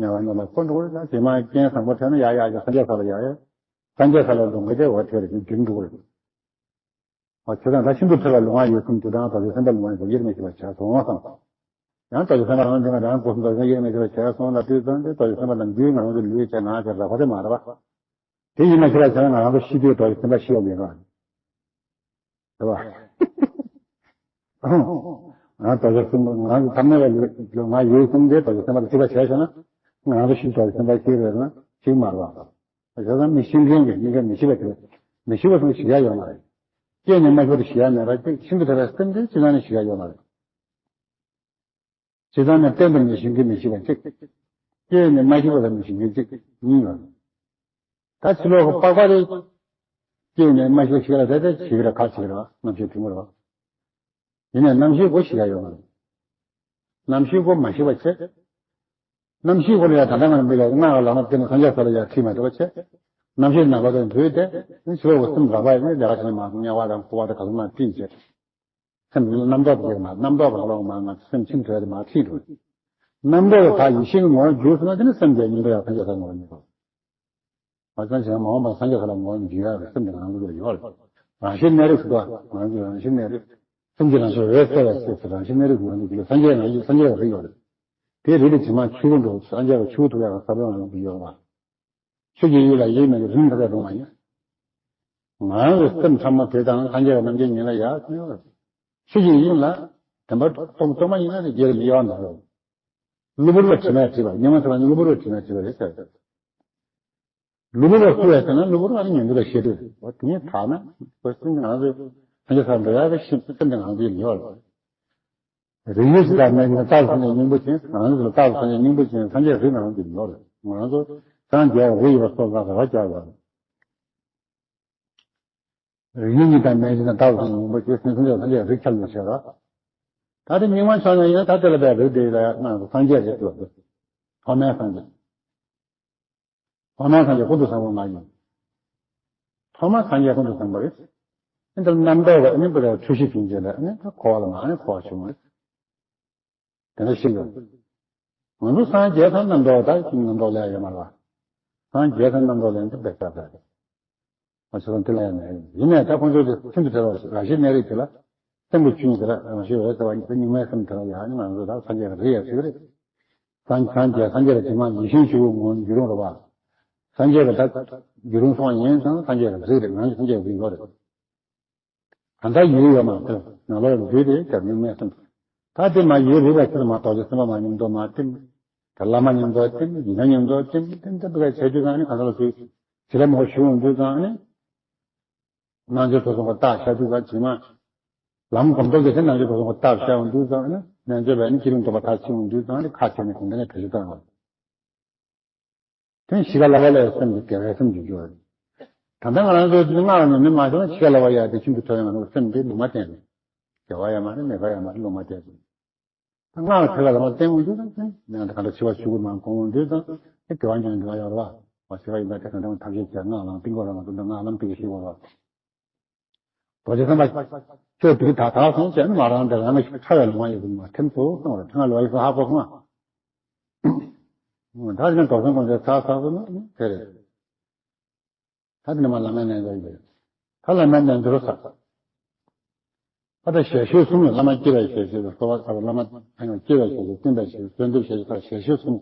ཉལ་བ་ཉལ་བ་ཁོ་འགྲོ་རེད་ན་ཇི་མ་རྐྱེན་བཟང་པོ་འཕྲད་ན་ཡག་ཡག་ཅིག་སངས་རྒྱས་ས་ལ་ཡག་ཡག་སངས་རྒྱས་ས་ལ་འགྲོ་མཁན་དེ་འོ་དེ་རེད་འགྲིག་འགྲོ་གི་རེད། འོ་བྱས་ཙང་ད་ཤིན་ཏུ་ཕྲ་བའི་ལུས་ངག་ཡིད་གསུམ་དེ་དང་དོ་ཚོད་སེམས་པ་ལུས་ངག་ཡིད་གསུམ་དབྱེར་མེད་ཤེས་པར་བྱས་སོང་བསམ། ཡང་དོ་ཚོད་སེམས་པ་རང་འདི་ང་རང་སྒོ་གསུམ་དོ་ཚོད་དབྱེར་མེད་ཤེས་པར་བྱས་སོང་ལ་དུས་ཙམ་དེ་དོ་ཚོད་སེམས་པ་ནམ་རྒྱུན་ང་རང་ཚོ་ལུས་བྱས་ངག་བྱས་རགས་པ་དེ་མ་རེད་པ། དེ་ཡིན་ན་ཤེས་པར་བྱས་ན་ང་རང་ཚོ་ཤི་དུས་དོ་ཚོད་སེམས་པ་ཤི་བ་མེད་ག་རེད་པ། ང་དོ་ཚོད་སེམས་པ་ང་ཚོ་ཐ་མལ་པའི་ལུས་ངག་ཡིད་གསུམ་དེ་དོ་ཚོད་སེམས་པ་ལ་ཤེས་པར་བྱས་སོང་ན་ང་རང་ཚོ་ཤི་དུས་དོ་ཚོད་སེམས་པ་ཤི་རེད་ན་ཤི་མ་རེད་པ། བྱས་ཙང་མི་ཤི་མཁན་གྱི་མི་འགའ་མི་ཤི་བ་དེ་མི་ཤི་བ་སོང་ཞིག་ཡ་ཡོད་མ་རེད། སྐྱེས་ནས་མ་ཤོར་དུ་ཞིག་ཡ་མེད་པ་ཅིག་ཤིན་ཏུ་ཕྲ་བའི་སེམས་དེ་ཅི་ལ་ནི་ཞིག་ཡ་ཡོད་མ་རེད། ཇི་ལྟར་ན་གཏན་དུ་མི་ཤི་མཁན་མི་ཤི་བ་གཅིག་སྐྱེས་ནས་མ་ཤི་བ་ལ་མི་ཤི་མཁན་གཅིག་གཉིས་ཡོད། ད་ཕྱི་ལོགས་ཀྱི་པགས་པ་རེད། སྐྱེས་ནས་མ་ཤི་བ་ཤི་བ་ལ་ད་ལྟ་ཤི་གི་རེད་ཁ་ཤི་གི་རེད་བ་རྣམ་ཤེས་ཐུན་མོང་རེད་བ། ཡིན་ནའི་རྣམ་ཤེས་སྒོ་ཤི་ཡ་ཡོད་མ་རེད། རྣམ་ཤེས་སྒོ་མ་ཤི་བ་བྱེད། རྣམ་ཤེས་སྒོ་ལ་ཡ་ད་ལྟ་ང་མི་ལ་ང་ལ་ལ་ང་བསྟན་ན་སངས་རྒྱས་ས་ལ་ཡ་ཁྲིད་མ་ཐུབ་པ་བྱེད། རྣམ་ཤེས་ནང་པ་དང་འདུས་ཏེ་ཕྱི་ལོགས་ཀྱི་སེམས་རགས་པ་ཡིན་ན་ལས་ཀ་བྱེད་མ་དམྱལ་བ་དང་འཁོར་བ་དང་ག་ཚོད་མ་བསྟན་བྱེད། སེམས་རྣམ་རྟོག་དེ་མ་རྣམ་རྟོག་གི་ལོག་མ་ང་སེམས་ཁྱིམ་དྲལ་དེ་མ་ཁྲིད་འགྲོ། རྣམ་རྟོག་གི་བར་ཡེ་ཤེས་ཀྱི་ངོ་བོར་འགྱུར་སོང་ན་དེ་ནི་སེམས་དེ་སྙིང་པོ་ཡང་སངས་རྒྱས་ས་ངོ་བོར་འགྱུར་རོ། མ་ཙང་བྱས་ན་མ་འོངས་པར་སངས་རྒྱས་ས་ལ་ངོ་བོར་འགྱུར་ཡ་རེད་སེམས་དེ་ང་ཚོ་ལ་ཡོད་རེད། རང་བཞིན་གནས་རིགས་སུ་གཏོགས་ང་ཚོ་རང་བཞིན་གནས་རིགས། སེམས་ཀྱི་རང་བཞིན་འོད་གསལ་བའི་སེམས་སུ་རང་བཞིན་གནས་རིགས་ང་ཚོ་ལ་སངས་རྒྱས་རང་བཞིན་སངས་རྒྱས་རིགས་ཡོད་རེད། དེ་རིགས་དེ་ཇི་མ་ཆོས་ཀུན་འགྲོ་སངས་རྒྱས་ཀྱི་ཆོས་ཐུབ་ཡ་གི་ས་བོན་ང་ཚོ་ཡོད་རེད། ཆོས་ཀྱི་དབྱིངས་ལ་དབྱེར་མེད་ཀྱི་རིམ་ཐ་དད་རུང་བ་ཡིན། ང་རང་གི་སེམས་ཕྲ་མོ་དེ་དང་སངས་རྒྱས་རྣམ་མཁྱེན་ཉིད་ལ་ཡག་ཡོད། ཆོས་ཀྱི་དབྱིངས་ལ་བདེན་པ་སྟོང་སྟོང་པ་ཡིན་ན་དེ་རྒྱལ་མི་ཡོང་ན་རེད། གློ་བུར་བ་དྲི་མས་དྲིས་པ་ཉི་མ་ཚེ་བ་ནི་གློ་བུར་བ་དྲི་མས་དྲིས་པ་རེད་ཟེར། གློ་བུར་བ་སུ་རེད་ཟེར་ན་གློ་བུར་བ་ནི་ཉོན་མོངས་པའི་ཤེས་སྒྲིབ་རེད། འོ་དེ་ཉིད་དག་ན་བོད་སྲིད་ང་ཚོས་སངས་རྒྱས་སར་འགྲོ་ཡག་གི་ཤེས་སེམས་དེ་ང་ཚོའི་ཡོད་རེད། རིགས་ཡོད་ཅིག་དང་མེད་ཅིག་རྟག་ཏུ་སངས་རྒྱས་སྙིང་པོ་ཅན། ང་ཚོ་ལ་རྟག་ཏུ་སངས་རྒྱས་སྙིང་པོ་ཅན་སངས་རྒྱས་རིགས་ང་ཚོ་ཡོད་རེད། ང་ཚོ་སངས་རྒྱས་རིགས་ཡོད་པ་སོགས་ལ་རག་པ་རྒྱག་དགོས་རེད། རིགས་ཡོད་ཅིག་དང་མེད་ཅིག་དང་རྟག་ཏུ་སངས་རྒྱས་སྙིང་པོ་ཅན་སངས་རྒྱས་སངས་རྒྱས་རིགས་ཁྱབ་ཡོད་བྱས་རོགས། ད་དེ་རྙིང་མ་ཕྱོགས་ནས་ཡིན་ན་ད་དེ་ལ་བས་རིགས་དེ་ལ་ང་ཚོ་སངས་རྒྱས་རེད་འདུག་ཐོག་མའི་སངས་རྒྱས། ཐོག་མར་སངས་རྒྱས་ཀུན་ཏུ་བཟང་པོ་མ་ཡིན། ཐོག་མར་སངས་རྒྱས་ཀུན་ཏུ་བཟང་པོ་རེད། ཨེ་འདིར་རྣམ་རྟོག་པ་ཨེ་ནི་པོ་ལ་འཁྲུལ་གཞི་ཅན་ཅན་ལ་ཨེ་ནི་འཁོར་བ་ལ་མ་ཨེ་ནི་འཁོར་བ་བྱུང་བ་རེད། དེ་འདྲ་ཤེས་དགོས། ང་ཚོ་སངས་རྒྱས་དང་རྣམ་རྟོག་ད་རྣམ་རྟོག་ལས་ཡོད་མ་རེད་བ། སངས་རྒྱས་དང་རྣམ་རྟོག་ལས་འདི་བེད་སྤྱད་རེད། ང་ཚོ་དེ་ལ་ཡང་མེད་ཡིན་ནའི་ད་ཁོང་ཚོ་དེ་ཤིན་ཏུ་ཕྲ་བ་རང་བཞིན་གནས་རིགས་དེ་ལ། སེམས་ཀྱི་ཆོས་ཉིད་དེ་ལ་རང་བཞིན་རེད་ཟེར་བ་ཉིད་དུ་གཉུག་མའི་སེམས་དེ་ལ་ཡང་ང་ཚོ་ད་སངས་རྒྱས་ཀྱི་རིགས་ཡ་ཟེར་གི་རེད། སངས་སངས་རྒྱས་སངས་རྒྱས་ལ་དེ་མ་ཡིད་བཞིན་ཆོས་སྐུ་ངོ་བོ་འགྱུར་རུང་རེད་བ། སངས་རྒྱས་ཀྱི་ད་འགྱུར་རུང་སོང་བ་ཡིན་ཙང་སངས་རྒྱས་ཀྱི་རིགས་རེད། ང་ཚོ་སངས་རྒྱས་ཀྱི་རིགས་ཡོད་རེད། གང་ལྟར་ཡུལ་ཡོད་མ་རེད། ནང་ལོགས་འདུས་ཏེ་དེར་གཉུག་མའི་སེམས། ད་དེ་མ་ཡུལ་རིག་པ་ཆེད་དུ་མ་རྡོ་རྗེ་སེམས་དཔའ་མ་མཉམ་དུ་མ་བསྟིམ། དེ་བླ་མ་མཉམ་དུ་བསྟིམ། ཡིན་ན་མཉམ་དུ་བསྟིམ། བསྟིམ་བསྟིམ་པའི་བྱ་རྒྱུ་གང་ནི་གང་ལྟར་ལ་ཞུས། བྱེད་ལས་མོ་ཞུ་འོང་དུས་ཙང་ནི། རྣལ་འབྱོར་དུ་སོང་བ་རྟགས་ཤ་རྒྱུ་ག་བྱེད་མ། ལམ་སྒོམ་སྟོབས་ཀྱི་ཚེ་རྣལ་འབྱོར་དུ་སོང་བ་རྟགས་ཤ་འོང་དུས་ཙང་ནི་རྣལ་འབྱོར་བས་ནི་ཅི་རིང་ཐོབ་པ་ཐག་ཆོད་འོང་དུས་ཙང་ནི་ཁ་ཆེ་ནས་གོང་དེ་ནས་བེད་སྤྱོད་བཏང་བ། དེ་ཤི་ཁ་ལ་བ་ལས་སེམས་ཀྱི་དགེ་བའི་སེམས་ཀྱི་རྒྱུ་རེད། ད་ལྟ་ང་རང་ཚོ་འདི་སྔགས་ལ་ཉམས་ལེན་མ་བྱས་ན་ཤི་ཁ་ལ་བ་ཡ་དེ་ཤིན་ཏུ་ཐོས་ཡང་ང་ཚོ་སེམས་དེ་ལུང་མ་བསྟན་རེད། དགེ་བ་ཡ་མ་རེད། མེད་པ་ཡ་མ་རེད། ལུང་མ་བསྟན་རེད། ད་སྔགས་ལ་ཐད་ཀ་ལ་མ་བསྟན་འོང་དུས་ཙང་ནས་ད་ག་འདྲ་ཤི་བ་ཤི་བ་མ་གོང་འོང་དུས་ཙང་དེ་དགེ་བ་ཉམས་དགེ་བ་ཡོད་རེད་བ། བ་ཤི་བ་ཡིན་པ་དེ་ག་འདྲ་ཐབས་ཤེས་བྱས་སྔགས་ལ་བསྟན་དགོས་རེད། ང་ཚོ་འདི་སྔགས་ལམ་དེ་ག་ཤེས་དགོས་རེད་བ། རྡོ་རྗེ་སེམས་དཔའ་ཁྱོད་དེ་ད་དག་སོང་བྱས་ན་མ་རང་དེ་རང་གི་ཕྲ་བའི་ལུང་བ་ཡོད་ཟིན་མ་ཐེམ་ཐོ་གཏོང་བར་ཐེངས་ལ་ཡོད་ཧ་གོ་སོང་ཨ། ད་ཅི་ན་རྡོ་སེམས་ཀུན་དེ་ཚ་ཚ་སོང་ན་དེ་རེད། ད་དེ་ནི་མ་བླ་མའི་རྣལ་འབྱོར་ཡིན་པས། ད་བླ་མའི་རྣལ་འབྱོར་ཟེར། ད་ལྟ་ཞལ་བཤད་གསུམ་ལ་བླ་མ་སྐྱེ་བའི་ཞལ་བཤད་དང་གསོལ་བ་བཏབ་པ། བླ་མ་ཐམས་ཅད་སྐྱེ་བའི་ཞལ་བཤད། བསྟན་པའི་ཞལ་བཤད། གསོལ་འདེབས་ཞལ་བཤད་ཟེར་ཞལ་བཤད་གསུམ།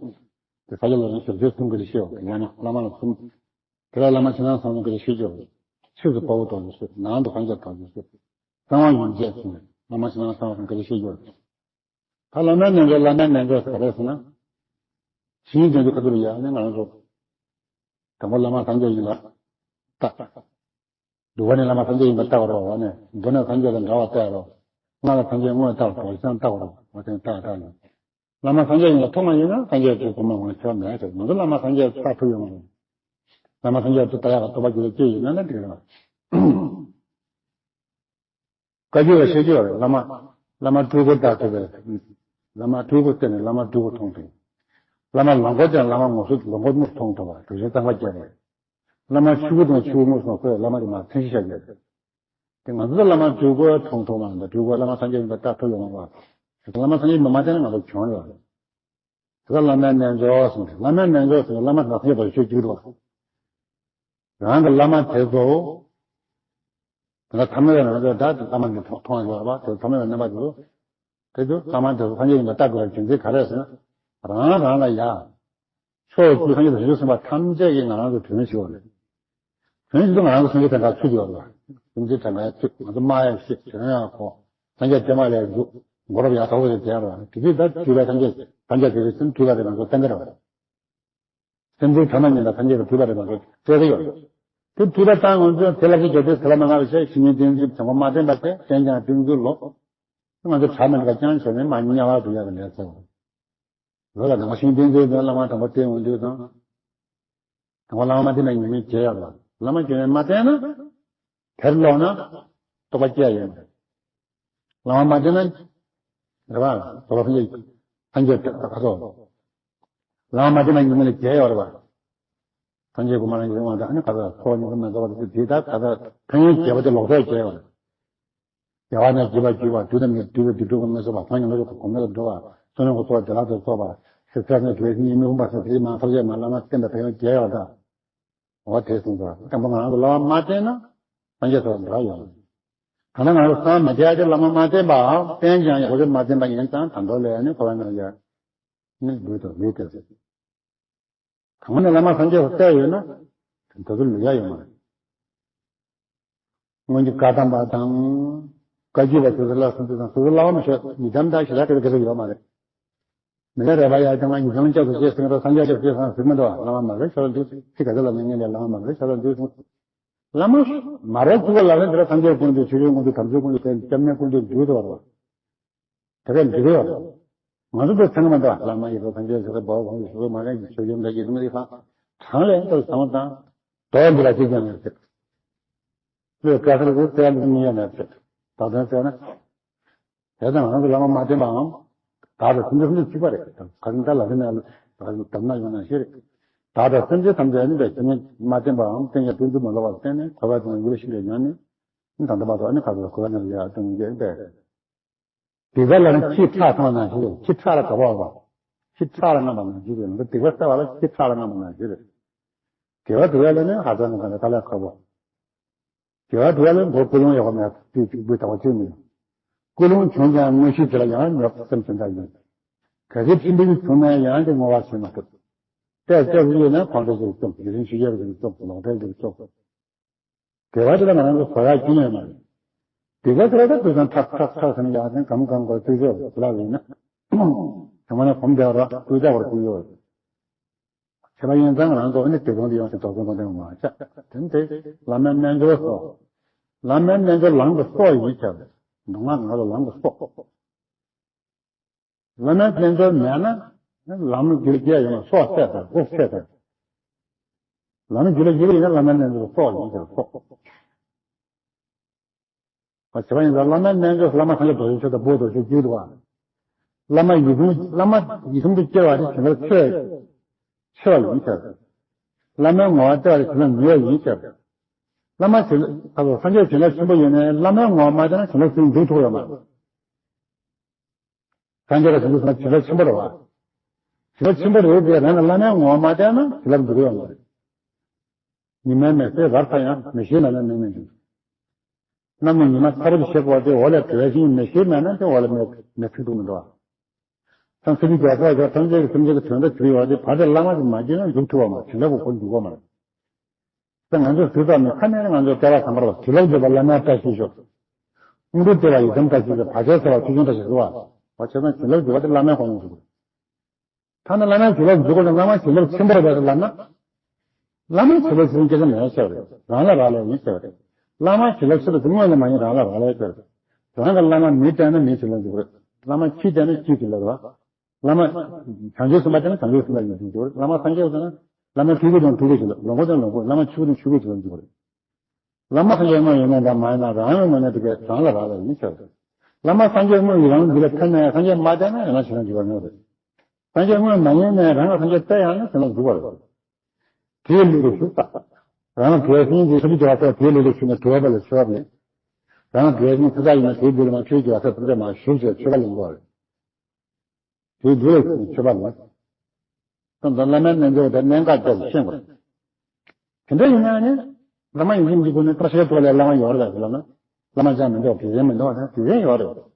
དེ་ས་སྐྱ་ལོ་རིན་ཞལ་བཤད་གསུམ་གྱི་རིགས་བཤད་པ་ཡང་ན་བླ་མ་ལ་གསུམ། དེ་ལ་བླ་མ་ཕྱི་ནང་གསང་གསུམ་གྱི་རིགས་བཤད་ཀྱི་ཡོད་རེད། ཕྱིས་སུ་དཔའ་བོ་རྡོ་རྗེ་བཤད། ནང་དུ་སངས་རྒྱས་རྡོ་རྗེ་བཤད། གསང་བ་ཡུམ་བརྒྱད་གསུམ། བླ་མ་ཕྱི་ནང་གསང་བ་གསུམ་གྱི་རིགས་བཤད་ཀྱི་ཡོད་རེད། ད་བླ་མའི་རྣལ་འབྱོར། བླ་མའི་རྣལ་འབྱོར་ག་རེ་ཟེར་ན། ཞིང་དོན་དུ་ཁ་ཐུར་ཡ་ནི་ང་རང་ཚོ། དང་པོ་བླ་མ་སངས་རྒྱས་ཡིན་ལ་བལྟ། སྒྲུབ་པ་ནི་བླ་མ་སངས་རྒྱས་ཡིན་པ་བལྟ་བར་བ་ནས་མདོ་ནས་སངས་རྒྱས་ལ་འདྲ་བ་བལྟ་རོགས། སྔགས་ལ་སངས་རྒྱས་དངོས་བལྟ་བར་བ་ཤང་བལྟ་བར་བ་དེ་བལྟ་བལྟ་ལ། བླ་མ་སངས་རྒྱས་ཡིན་ལ་ཐོག་མ་ཡིན་ན་སངས་རྒྱས་ཀྱི་གོ་མ་འོང་ཆོག་མེད་ཟེར། ང་ཚོ་བླ་མ་སངས་རྒྱས་བལྟ་ཐུབ་ཡོང་བ་རེད། བླ་མ་སངས་རྒྱས་དུ་ལྟ་ཡག་གི་རྟོགས་པ་རྒྱུད་ལ་སྐྱེས་ཡོད་ན་ན་འགྲིག་རེད། བཀའ་བརྒྱུད་ལ་བཤད་རྒྱུ་ཡོད་རེད། བླ་མ་བླ་མ་སྤྲུལ་སྐུ་ལྟར་ཐུབ་པའི། བླ་མ་སྤྲུལ་སྐུ་བསྟན་ནས་བླ་མ་སྤྲུལ་སྐུ་མཐོང་ཐུབ། བླ་མ་ལོངས་སྐུ་བསྟན་ནས་བླ་མ་ངོ་སོ་ལོངས་སྐུ་མཐོང་ཐུབ་པ་དུས་ཆེན་གཙང་པ་རྒྱས་པ་རེད། བླ་མ་ཆོས་སྐུ་དང་ཆོས་སྐུ་མངོན་སུམ་ལ་བསྐོས་བླ་མ་དེ་མ་མཚན་གཞི་བཞག་རྒྱུ་རེད། དེ་ང་ཚོ་བླ་མ་སྤྲུལ་སྐུ་མཐོང་ཐུབ་མ་རེད། སྤྲུལ་སྐུ་བླ་མ་སངས་རྒྱས་ཡིན་པ་ལྟ་ཐུབ་ཡོང་བ། བླ་མ་སངས་རྒྱས་ཡིན་པ་མ་བསྟན་ན་ང་ཚོ་གྱོང་ཡོད་རེད། དེ་ལ་བླ་མའི་རྣལ་འབྱོར་ཟེར་ནས། བླ་མའི་རྣལ་འབྱོར་ཟེར་ནས་བླ་མ་དང་སངས་རྒྱས་པར་ཤོད་ཅིག་འདུག་རང་གི་བླ་མ་དེ་ཚོ། དེ་ལ་ཐ་མལ་པའི་རང་ཚོད་ད་བླ་མ་གི་མཐོང་མཐོང་ཡོད་པ་དེ་ཐ་མལ་པའི་རྣམ་པ་དེ་ཚོ། དེ་ཚོ་བླ་མ་དེ་ཚོ་སངས་རྒྱས་ཡིན་པ་ལྟ་དགོས་པའི་རྒྱུ་མཚན་ག་རེ་ཟེར་ན། རང་རང་ལ་ཡ། ཕྱོགས་བཅུའི་སངས་རྒྱས་དང་བྱང་ཆུབ་སེམས་དཔའ་ཐམས་ཅད་ཀྱིས་ང་རང་ཚོ་དྲིན་ཆེ་བ་རེད། དོན་ཞིག་ཏུ་ང་རང་ཚོ་སེམས་ཅན་གང་ག་ཚུད་ཡོད་རེད་བ། སེམས་ཅན་གང་ག་ཚུད། ང་ཚོ་སྨྲ་ཡ་ཤེས། དྲན་ཡ་གོ། སངས་རྒྱས་བསྟན་པ་ལས་འཇུག། མགོ་རབ་ཡ་ཐོག་ཏུ་དེ་ཡ་རེད་བ། དེ་དུས་ད་དུས་ལ་སངས་རྒྱས་སངས་རྒྱས་དེ་རེད་སེམས་དུས་ལ་རེད་ང་ཚོ་བསྟན་གྱི་རེད་བ། སེམས་ཅན་ཐ་མལ་ཉིད་ལ་སངས་རྒྱས་ཀྱི་དུས་ལ་རེད་ང་ཚོ་བསྟན་གྱི་ཡོད་རེད། དེ་དུས་ལ་བཏང་ངོ་ཚོས་དེ་ལ་གི་རྒྱུ་དེ་དེ་ལ་མ་ང་བ་ཤེས་ཤིང་ཉིན་བསྟན་འཛིན་བྱང་བ་མ་བསྟན་པ་དེ་བསྟན་ཀྱང་བསྟན་ཚུལ་ལོ། ང་ཚོ་གྲ་མི་འགྲིག་པ་ཅང་བྱས་ནས་མ་དམྱལ་བར་འགྲོ་ཡག་གི་ལས་ཚོ། ལོ་ལ་དང་པོ་ཤིང་བསྟན་འཛིན་དེ་བླ་མ་དང་པོ་བསྟེན་འོང་དུས་དང་། དང་པོ་བླ་མ་མ་བསྟེན་པའི་ཉེས་དམིགས་བྱེད་ཡག་ལ་བླ་མ་རྒྱུན་ནས་མ་བསྟེན་ན། དེར་ལོག་ན་རྟོགས་པ་སྐྱེ་ཡ་ཡོད་མ་རེད། བླ་མ་མ་བསྟེན་ན། རེད་བ། རྡོ་ལ་ཕན་ཆད་ཕན་ཆད་ད་ག་སོ། བླ་མ་མ་བསྟེན་པའི་ཉེས་དམིགས་ལ་བྱེད་ཡོད་རེད་བ། ཐམས་ཅད་སྒོམ་རང་གི་རིང་བ་དང་ཨ་ནི་ག་ཚོད་ཚོགས་གཉིས་ཀ་མ་རྫོགས་པ་དེ་དེ་ད་ག་ཚོད་ཕན་ཡོན་བྱེད་པ་དེ་ལོག་ཚོད་བྱེད་ཡོད་རེད། རྒྱལ་བ་ནས་བརྒྱུད་པར་བརྒྱུད་པ་དུས་དང་མི་དུས་པའི་དུས་གྲོགས་ཀྱི་མི་བཟོད་པ་ཐང་ཉམས་ལ་གོང་མེད་དུ་འགྲོ་བ་བསོད་ནམས་ཀྱི་ཚོགས་བདེ་བླག་ཏུ་རྫོགས་པ་ཞེས་ཚད་ནས་དུས་ཉིད་མི་ཕུང་པ་སོགས་དེའི་མང་ཐབས་ཤེས་མ་བླ་མ་བསྟེན་པའི་ཕན་ཡོན་རྒྱས་ཡོད་ད། འོ་དེ་གསུངས་སོ། དང་པོ་ང་རང་ཚོ་བླ་མ་མ་བསྟེན་ན་སངས་རྒྱས་སོགས་འདྲ་ཡོང་། ད་ལྟ་ང་ཚོ་སངས་མ་རྒྱས་ཏེ་བླ་མ་མ་བསྟེན་པའམ་བསྟེན་ཀྱང་ཡག་པོ་ཅིག་མ་བསྟེན་པ་ཡིན་ཙང་ད་མདོ་ལས་ནི་གོ་བ་ན་ཡ་ནི་འབུལ་དང་མི་སྟེར་ཟེར། དང་པོ་ནས་བླ་མ་སངས་རྒྱས་སུ་བལྟས་ཡོད་ན། དེ་ཚོ་ལུས་ཡ་ཡོད་མ་རེད། སྔོན་གྱི་བཀའ་གདམས་པ་དང་། བཀའ་བརྒྱུད་པ་དེ་ཚོ་ལ་སོང་དུས་དང་སོ་སོ་བླ་མ་མི་ཤོད་ཉིད་དམ་དང་ཞེ་དྲག་དེ་ཚོ་ཡོད་མ་རེད། མི་ལ་རས་པ་ཡ་ཀྱང་ལ་ཉིད་དམ་སྐྱབས་སུ་མཆི་ཟེར་ན་སངས་རྒྱས་སྐྱབས་སུ་མཆི་ཟེར་ན་ཟེར་མི་འདུག་བ། བླ་མ་མ་རེད་ཤོད་ལ་འདུག་ཚིག་ག་ཚོད་ལ་མི་ཉན་ལས་བླ་མ་མ་རེད་ཤོད་ལ་འདུག་གསུངས། བླ་མ་མ་རེད་ཚུལ་ལ་ལ་འདི་ལ་སངས་རྒྱས་ཀུན་འདུས་ཆོས་སྐྱོང་ཀུན་འདུས་དམ་ཆོས་ཀུན་འདུས་དེ་སྐྱབས་གནས་ཀུན་འདུས་འདུས་དུ་བ་རེད་བ། དེ་ག་འགྲིག་གི་ཡོད་རེད། ང་ཚོ་འདིར་ཚང་མ་འདུག་བླ་མ་ཡི་རོ་ཐམས་ཅད་ཟེར་བའི་འབའ་བ་གང་གི་ཞུ་མ་རེད་ཀྱི་ཆོས་སྐྱོང་འདྲ་ཀྱི་རིམ་ལ་ཡི་ཕ། གྲངས་ལས་ཏོག་ཚང་མ་དང་། དོ་འདི་ལ་གཅིག་ཀྱང་མེད་ཟེར། བློས་དཀའ་ཚེགས་ཀྱི་རྩལ་འདི་མི་ཡོད་མེད་ཟེར། ད་དོན་ཟེར་ན། དེ་ཙང་ང་ཚོ་བླ་མ་མ་བསྟེན་པའམ། བདག་དང་སེམས་ཅན་ཐམས་ཅད་གཅིག་པ་རེད། ག་རེ་ད་ལ་རེ་ན་ལ་དམ་ན་ཡོང་ན་ཤེས་རེད། བདག་དང་སེམས་ཅན་ཐམས་ཅད་ནི་དེ་མ་བསྟེན་པའམ་བསྟེན་ཡ་བསྟེན་ཚུལ་མ་ལོག་པར་བསྟེན་ནས་གོ་བ་དང་ཡུལ་ཤིན་ཏུ་ཉམས་ནས། ད་ལྟ་བར་དུ་ཨ་ནི་ཁ་ཐོག་གོ་བ་ཉམས་ལ་ཡ་བསྟེན་གྱི་འདུག་ལྡིར་ཁ་ལ་ནི་ཁྱི་ཁྲག་མཐོང་ནང་བཞིན་རེད། ཁྱི་ཁྲག་ལ་དགའ་པོ་བ། ཁྱི་ཁྲག་ལ་རྔམ་པ་ནང་བཞིན་རེད། འདི་སྡིག་པ་བསགས་པ་ལ་ཁྱི་ཁྲག་ལ་རྔམ་པ་ནང་བཞིན་རེད། དགེ་བ་སྒྲུབ་ཡ་ལ་ནི་ཧ་ཅང་གི་ག་ལ་དཀའ་ལས་ཁག་པོ། དགེ་བ་སྒྲུབ་ཡ་ལ་མགོ་ཀུན་སློང་ཡོད་པ་མེད་དུས་གཅིག་པུའི་དག་པ་བཅོས་མི་ཡོང་། ཀུན་སློང་བྱུང་ཀྱང་དངོས་གཞི་དེ་ལ་ཡང་ཉོབ་སེམས་ཅན་འདྲ་ཡིན། གལ་སྲིད་ཕྲིན་ལས་བྱུང་ན་ཡང་དེ་བསྔོ་བ་བྱེད་མ་ཐུབ། ལྟས་སྐྱོ་བོ་ཡོད་ན་ཁོང་ཁྲོ་ཞིག་སྐྱོབ། ཡུན་རིང་ཞིག་ཡོད་པ་ཞིག་སྐྱོབ། ལོག་འདྲེན་ཞིག་སྐྱོབ། དགེ་བ་དེ་ལ་ང་རང་ཚོ་བཟོ་ཡག་ཅི་ཡང་མ་རེད། དགེ་བ་དེ་ལ་ད་དུས་སང་ཁྲག་ཁྲག་ཁྲག་ཟེར་ནས་ཡག་ཟེར་གམ་གང་དགོས་ཚུལ་ཆོག་ལབ་ཡིན་ན། ཚང་མ་ནས་གོམས་བསྡད་རོགས་ཀུན་བརྟག་པར་ཀུན་ཡོད། བྱས་པ་ཡིན་ཙང་རང་ཚོ་ནི་དེ་དོན་དུ་ཡོང་ཞིང་དོགས་ཟོན་གོང་དེ་མ་བྱ། དེ་ནི་དེ་བླ་མའི་རྣལ་འབྱོར་སོགས། བླ་མའི་རྣལ་འབྱོར་ལམ་གྱི་སྲོག་ཡིན་ཟེར། མདོ་སྔགས་ནང་ལ་ལམ་གྱི་སྲོག། བླ་མའི་རྣལ་འབྱོར་མེད་ན་ལམ་རྒྱུད་ལ་སྐྱེ་ཡོང་ན་སྲོག་བསད་དང་དབུགས་ཆད་དང་། ལམ་རྒྱུད་ལ་སྐྱེ་ཡིན་ན་བླ་མའི་རྣལ་འབྱོར་སྲོག་ཡིན་ཟེར་སྲོག། བྱས་པ་ཡིན་ཙང་བླ་མའི་རྣལ་འབྱོར་བླ་མ་སངས་རྒྱས་རྡོ་རྗེ་འཆང་དང་བོད་རྡོ་རྗེ་འཆང་གཅིག་འདུག་བ། བླ་མ་ཡིད་གསུམ་བླ་མ་ཡིད་གསུམ་དུ་སྐྱེ་བ་དེ་བྱིན་རླབས་ཆེ་ཆེ་བ་ཡིན་ཟེར། བླ་མའི་ངོ་བོ་བལྟ་བ་དེ་བྱིན་རླབས་ཉུང་བ་ཡིན་ཟེར། བླ་མ་བྱིན་ཁ་སོ་སངས་རྒྱས་བྱིན་རླབས་ཆེན་པོ་ཡོད་ནའི་བླ་མའི་ངོ་བོ་མ་བལྟས་ན་བྱིན་རླབས་ཆེན་འཇུག་ཐུབ་ཡོད་མ་རེད། སངས་རྒྱས་ལ་བྱིན་རླབས་ཆེན་པོ་རེད་བ། བྱིན་རླབས་ཆེན་པོ་རེད་དེ་རང་ལ་བླ་མའི་ངོ་བོ་མ་བལྟས་ན་བྱིན་རླབས་འཇུག་ཡོད་མ་རེད། ཉི་མའི་མེ་ཟེར་རབ་ཚ་ཡང་མེ་ཤེལ་མེད་ན་མེ་མི་འཇིག། གནམ་ནས་ཉི་མ་ཚ་པོ་ཞིག་ཤར་བ་དེ་འོག་ལ་བྲེལ་བ་ཞིག་མེ་ཤེལ་མེད་ན་དེ་འོག་ལ་མེ་མེ་ཚིག་འདུག་མི་འདུག་བ། ཐམས་ཅད་ཀྱི་རྒྱལ་སྲས་ཀྱི་ཐམས་ཅད་ཀྱི་སེམས་ཅན་གྱི་དོན་དུ་གྱུར་ཡོད་དེ་བར་དེ་བླ་མ་ཞིག་མ་བྱས་ན་འཇུག་ཐུབ་པ་མ་བྱིན་རླབས་ཀྱི་སྒོ་འཇུག་པ་མ་རེད། ད་ང་ཚོ་དུས་ཐོག་ནས་ཁ་ནས་ང་ཚོ་བསྐལ་པ་བཟང་པོར་བྱིན་རླབས་འཇུག་པ་བླ་མའི་བཀྲ་ཤིས་ཤོག། དངོས་གྲུབ་སྟེར་བ་ཡི་དམ་བཀྲ་ཤིས་ཤོག། བར་ཆད་སེལ་བ་མཐུ་ཆུང་བཀྲ་ཤིས་ཤོག་བ། བྱས་ཙང་བྱིན་རླབས་འཇུག་པ་དེ་བླ་མའི་ཁོངས་སུ་འཇུག་དགོས། ཐ་ན་བླ་མའི་བྱིན་རླབས་འཇུག་དགོས་ན་བླ་མ་བྱིན་རླབས་ཆེན་པོ་རེད་པས་ལབ་ན། བླ་མའི་བྱིན་རླབས་ཆེན་པོ་སྐད་ཆ་མེད་ཤེས་རེད། རང་ལ་རག་ལས་ཡིན་ཟེར་བ་རེད། བླ་མ་བྱིན་རླབས་ཆེན་པོ་དེ་དངོས་ལ་མ་ཡིན་རང་ལ་རག་ལས་ཟེར། རང་གི་བླ་མ་མི་བསྟེན་ན་མིའི་བྱིན་རླབས་འཇུག་རེད། བླ་མ་ཁྱི་བསྟེན་ན་ཁྱིའི་བྱིན་རླབས་རེད། བླ་མ་བྱང་ཆུབ་སེམས་དཔའ་བསྟེན་ན་བྱང་ཆུབ་སེམས་དཔའ་ཡིན་འཇུག་རེད། བླ་མ་སངས་རྒྱས་བསྟེན་ན་བླ་མ་ཐུགས་ཀྱི་དང་ཐུགས་ཀྱི་བྱིན་རླབས། ལོངས་སྐུ་བསྟེན་ན་ལོངས་སྐུ། བླ་མ་ཆོས་སྐུ་བསྟེན་ན་ཆོས་སྐུའི་བྱིན་རླབས་འཇུག་རེད། བླ་མ་སངས་རྒྱས་དངོས་ཡིན་ན་འདྲ་མ་ཡིན་ན་རང་ཡང་དངོས་གནས་དེ་གས་རང་ལ་རག་ལས་ཡིན་ཟེར། བླ་མ་སངས་རྒྱས་དངོས་ཡིན་རང་འདི་ལ་ཕན་ན་ཡང་སངས་རྒྱས་མ་བསྟེན་ན་ཡང་ན་བྱིན་རླབས་འཇུག་པ་ནོར་རེད། སངས་རྒྱས་དངོས་མ་ཡིན་ནའི་རང་ལ་སངས་རྒྱས་བསྟེན་ཡང་ན་བྱིན་རླབས་འཇུག་པ་རེད། དེའི་ལུགས་སུ་ཞུགས་ས། རང་ལ་དགེ་བའི་བཤེས་གཉེན་གྱིས་ཐུགས་རྗེ་བ་ས་དེའི་ལུགས་སུ་ཞུགས་ནས་དུ་བ་པ་ལ་མཆོད་པ་ལེན། རང་ལ་དགེ་བའི་བཤེས་གཉེན་ཐུགས་ས་ཡིན་ན་དེའི་ལུགས་ལ་མ་ཐུགས་རྗེ་བ་ས་ཐུགས་རྗེ་མ་ཞུགས་ཞེས་མཆོད་པ་ལེན་དགོས་རེད། དེའི་ལུགས་ལ་མཆོད་པ་ལེན། ད་ལྟ་བླ་མའི་རྣལ་འབྱོར་དེ་གནད་འགག་ཅན་ཞིག་ཤེས་དགོས་རེད། དེ་འདྲ་ཡིན་ན་ནི། བླ་མ་ཡིན་གཅིག་མིན་གཅིག་ཁོ་ནི་བཀྲ་ཤིས་ཐོག་ལས་བླ་མ་ཡོད་རེད་ལབ་ན། བླ་མ་ཅང་མི་འདུག་དགེ་རྒན་མི་འདུག་ན་དགེ་རྒན་ཡོད་རེད།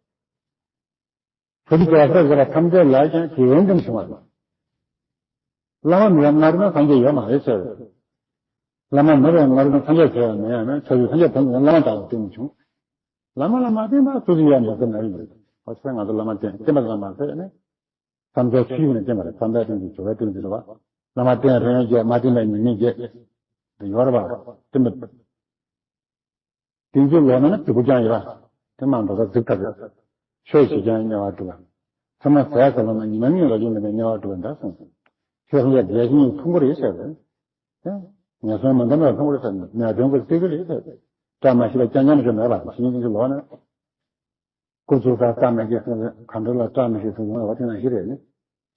ཐུགས་རྗེ་ཆེ་བ་སོགས་ཟེར་བ་ཐམས་ཅད་ལ་ཀྱང་དགེ་རྒན་དེ་མ་བྱུང་བ་རེད། བླ་མ་མེད་པའི་སྔ་རོལ་ན་སངས་རྒྱས་ཡོད་མ་རེད་ཟེར། བླ་མ་མེད་པའི་སྔ་རོལ་ན་སངས་རྒྱས་ཟེར་བ་མེད་ཡང་མེད། ཆོས་ཀྱི་སངས་རྒྱས་དོན་དུ་བླ་མ་དག་ལ་བསྟེན་མི་བྱུང་། བླ་མ་ལ་མ་བསྟེན་པར་སུ་གཅིག་ཡང་མ་བསྟེན་ན་ཡིན་པས། ཨོ་ཚེ་ང་ཚོ་བླ་མ་བསྟེན་བསྟེན་པ་ཙམ་མ་ཟད་ནས། བསམ་པའི་ཆོས་ཀྱི་སྟེང་ལ་བསྟེན་པ་རེད། བསམ་པའི་སྟེང་གི་སྦྱོར་བའི་སྟེང་གི་རེད་བ། བླ་མ་བསྟེན་རེ་ཡོད་བརྒྱད་མ་བསྟེན་པའི་ཉེས་དམིགས་བརྒྱད། དེ་ཡོད་རེད་བ། བསྟེན་པ། བསྟེན་ཚུལ་ལོག་ན་ནི་སྡིག་པ་ཀྱང་ཡོད། དེ་མ་འགྲོ་ས་འཛུགས་ཐབས་ཡོད། ཆོས་བྱེད་ཀྱང་དམྱལ་བ་སྒྲུབ་པ། ཚང་མ་ཟས་ཟ་ལོ་ན་ཉི་མ་གཉིས་ལ་ཡོང་ནས་དམྱལ་བ་སྒྲུབ་པ་འདྲ་གསུངས་སོང་། ཆོས་སངས་རྒྱས་འགྲེལ་ཤིང་ཐུང་པོ་རེད་ཟེར་བས། ངན་སོང་མི་འདམ་ལ་ཐུང་པོ་རེད་ཟེར་ནས་ནད་གདོན་གྱི་སྲེག་གི་རེད་ཟེར་བས། བཀྲ་མ་ཤིས་པ་རྐྱང་རྐྱང་ཞིག་མེད་པ་ཞིག་ཡིན་གྱི་ལོག་ན། སྐུ་ཚུགས་ས་བཀྲ་མི་ཤིས་སོང་། གང་འདྲ་ལ་བཀྲ་མི་ཤིས་སོང་བ་དེ་ནང་བཞིན་རེད་ནི།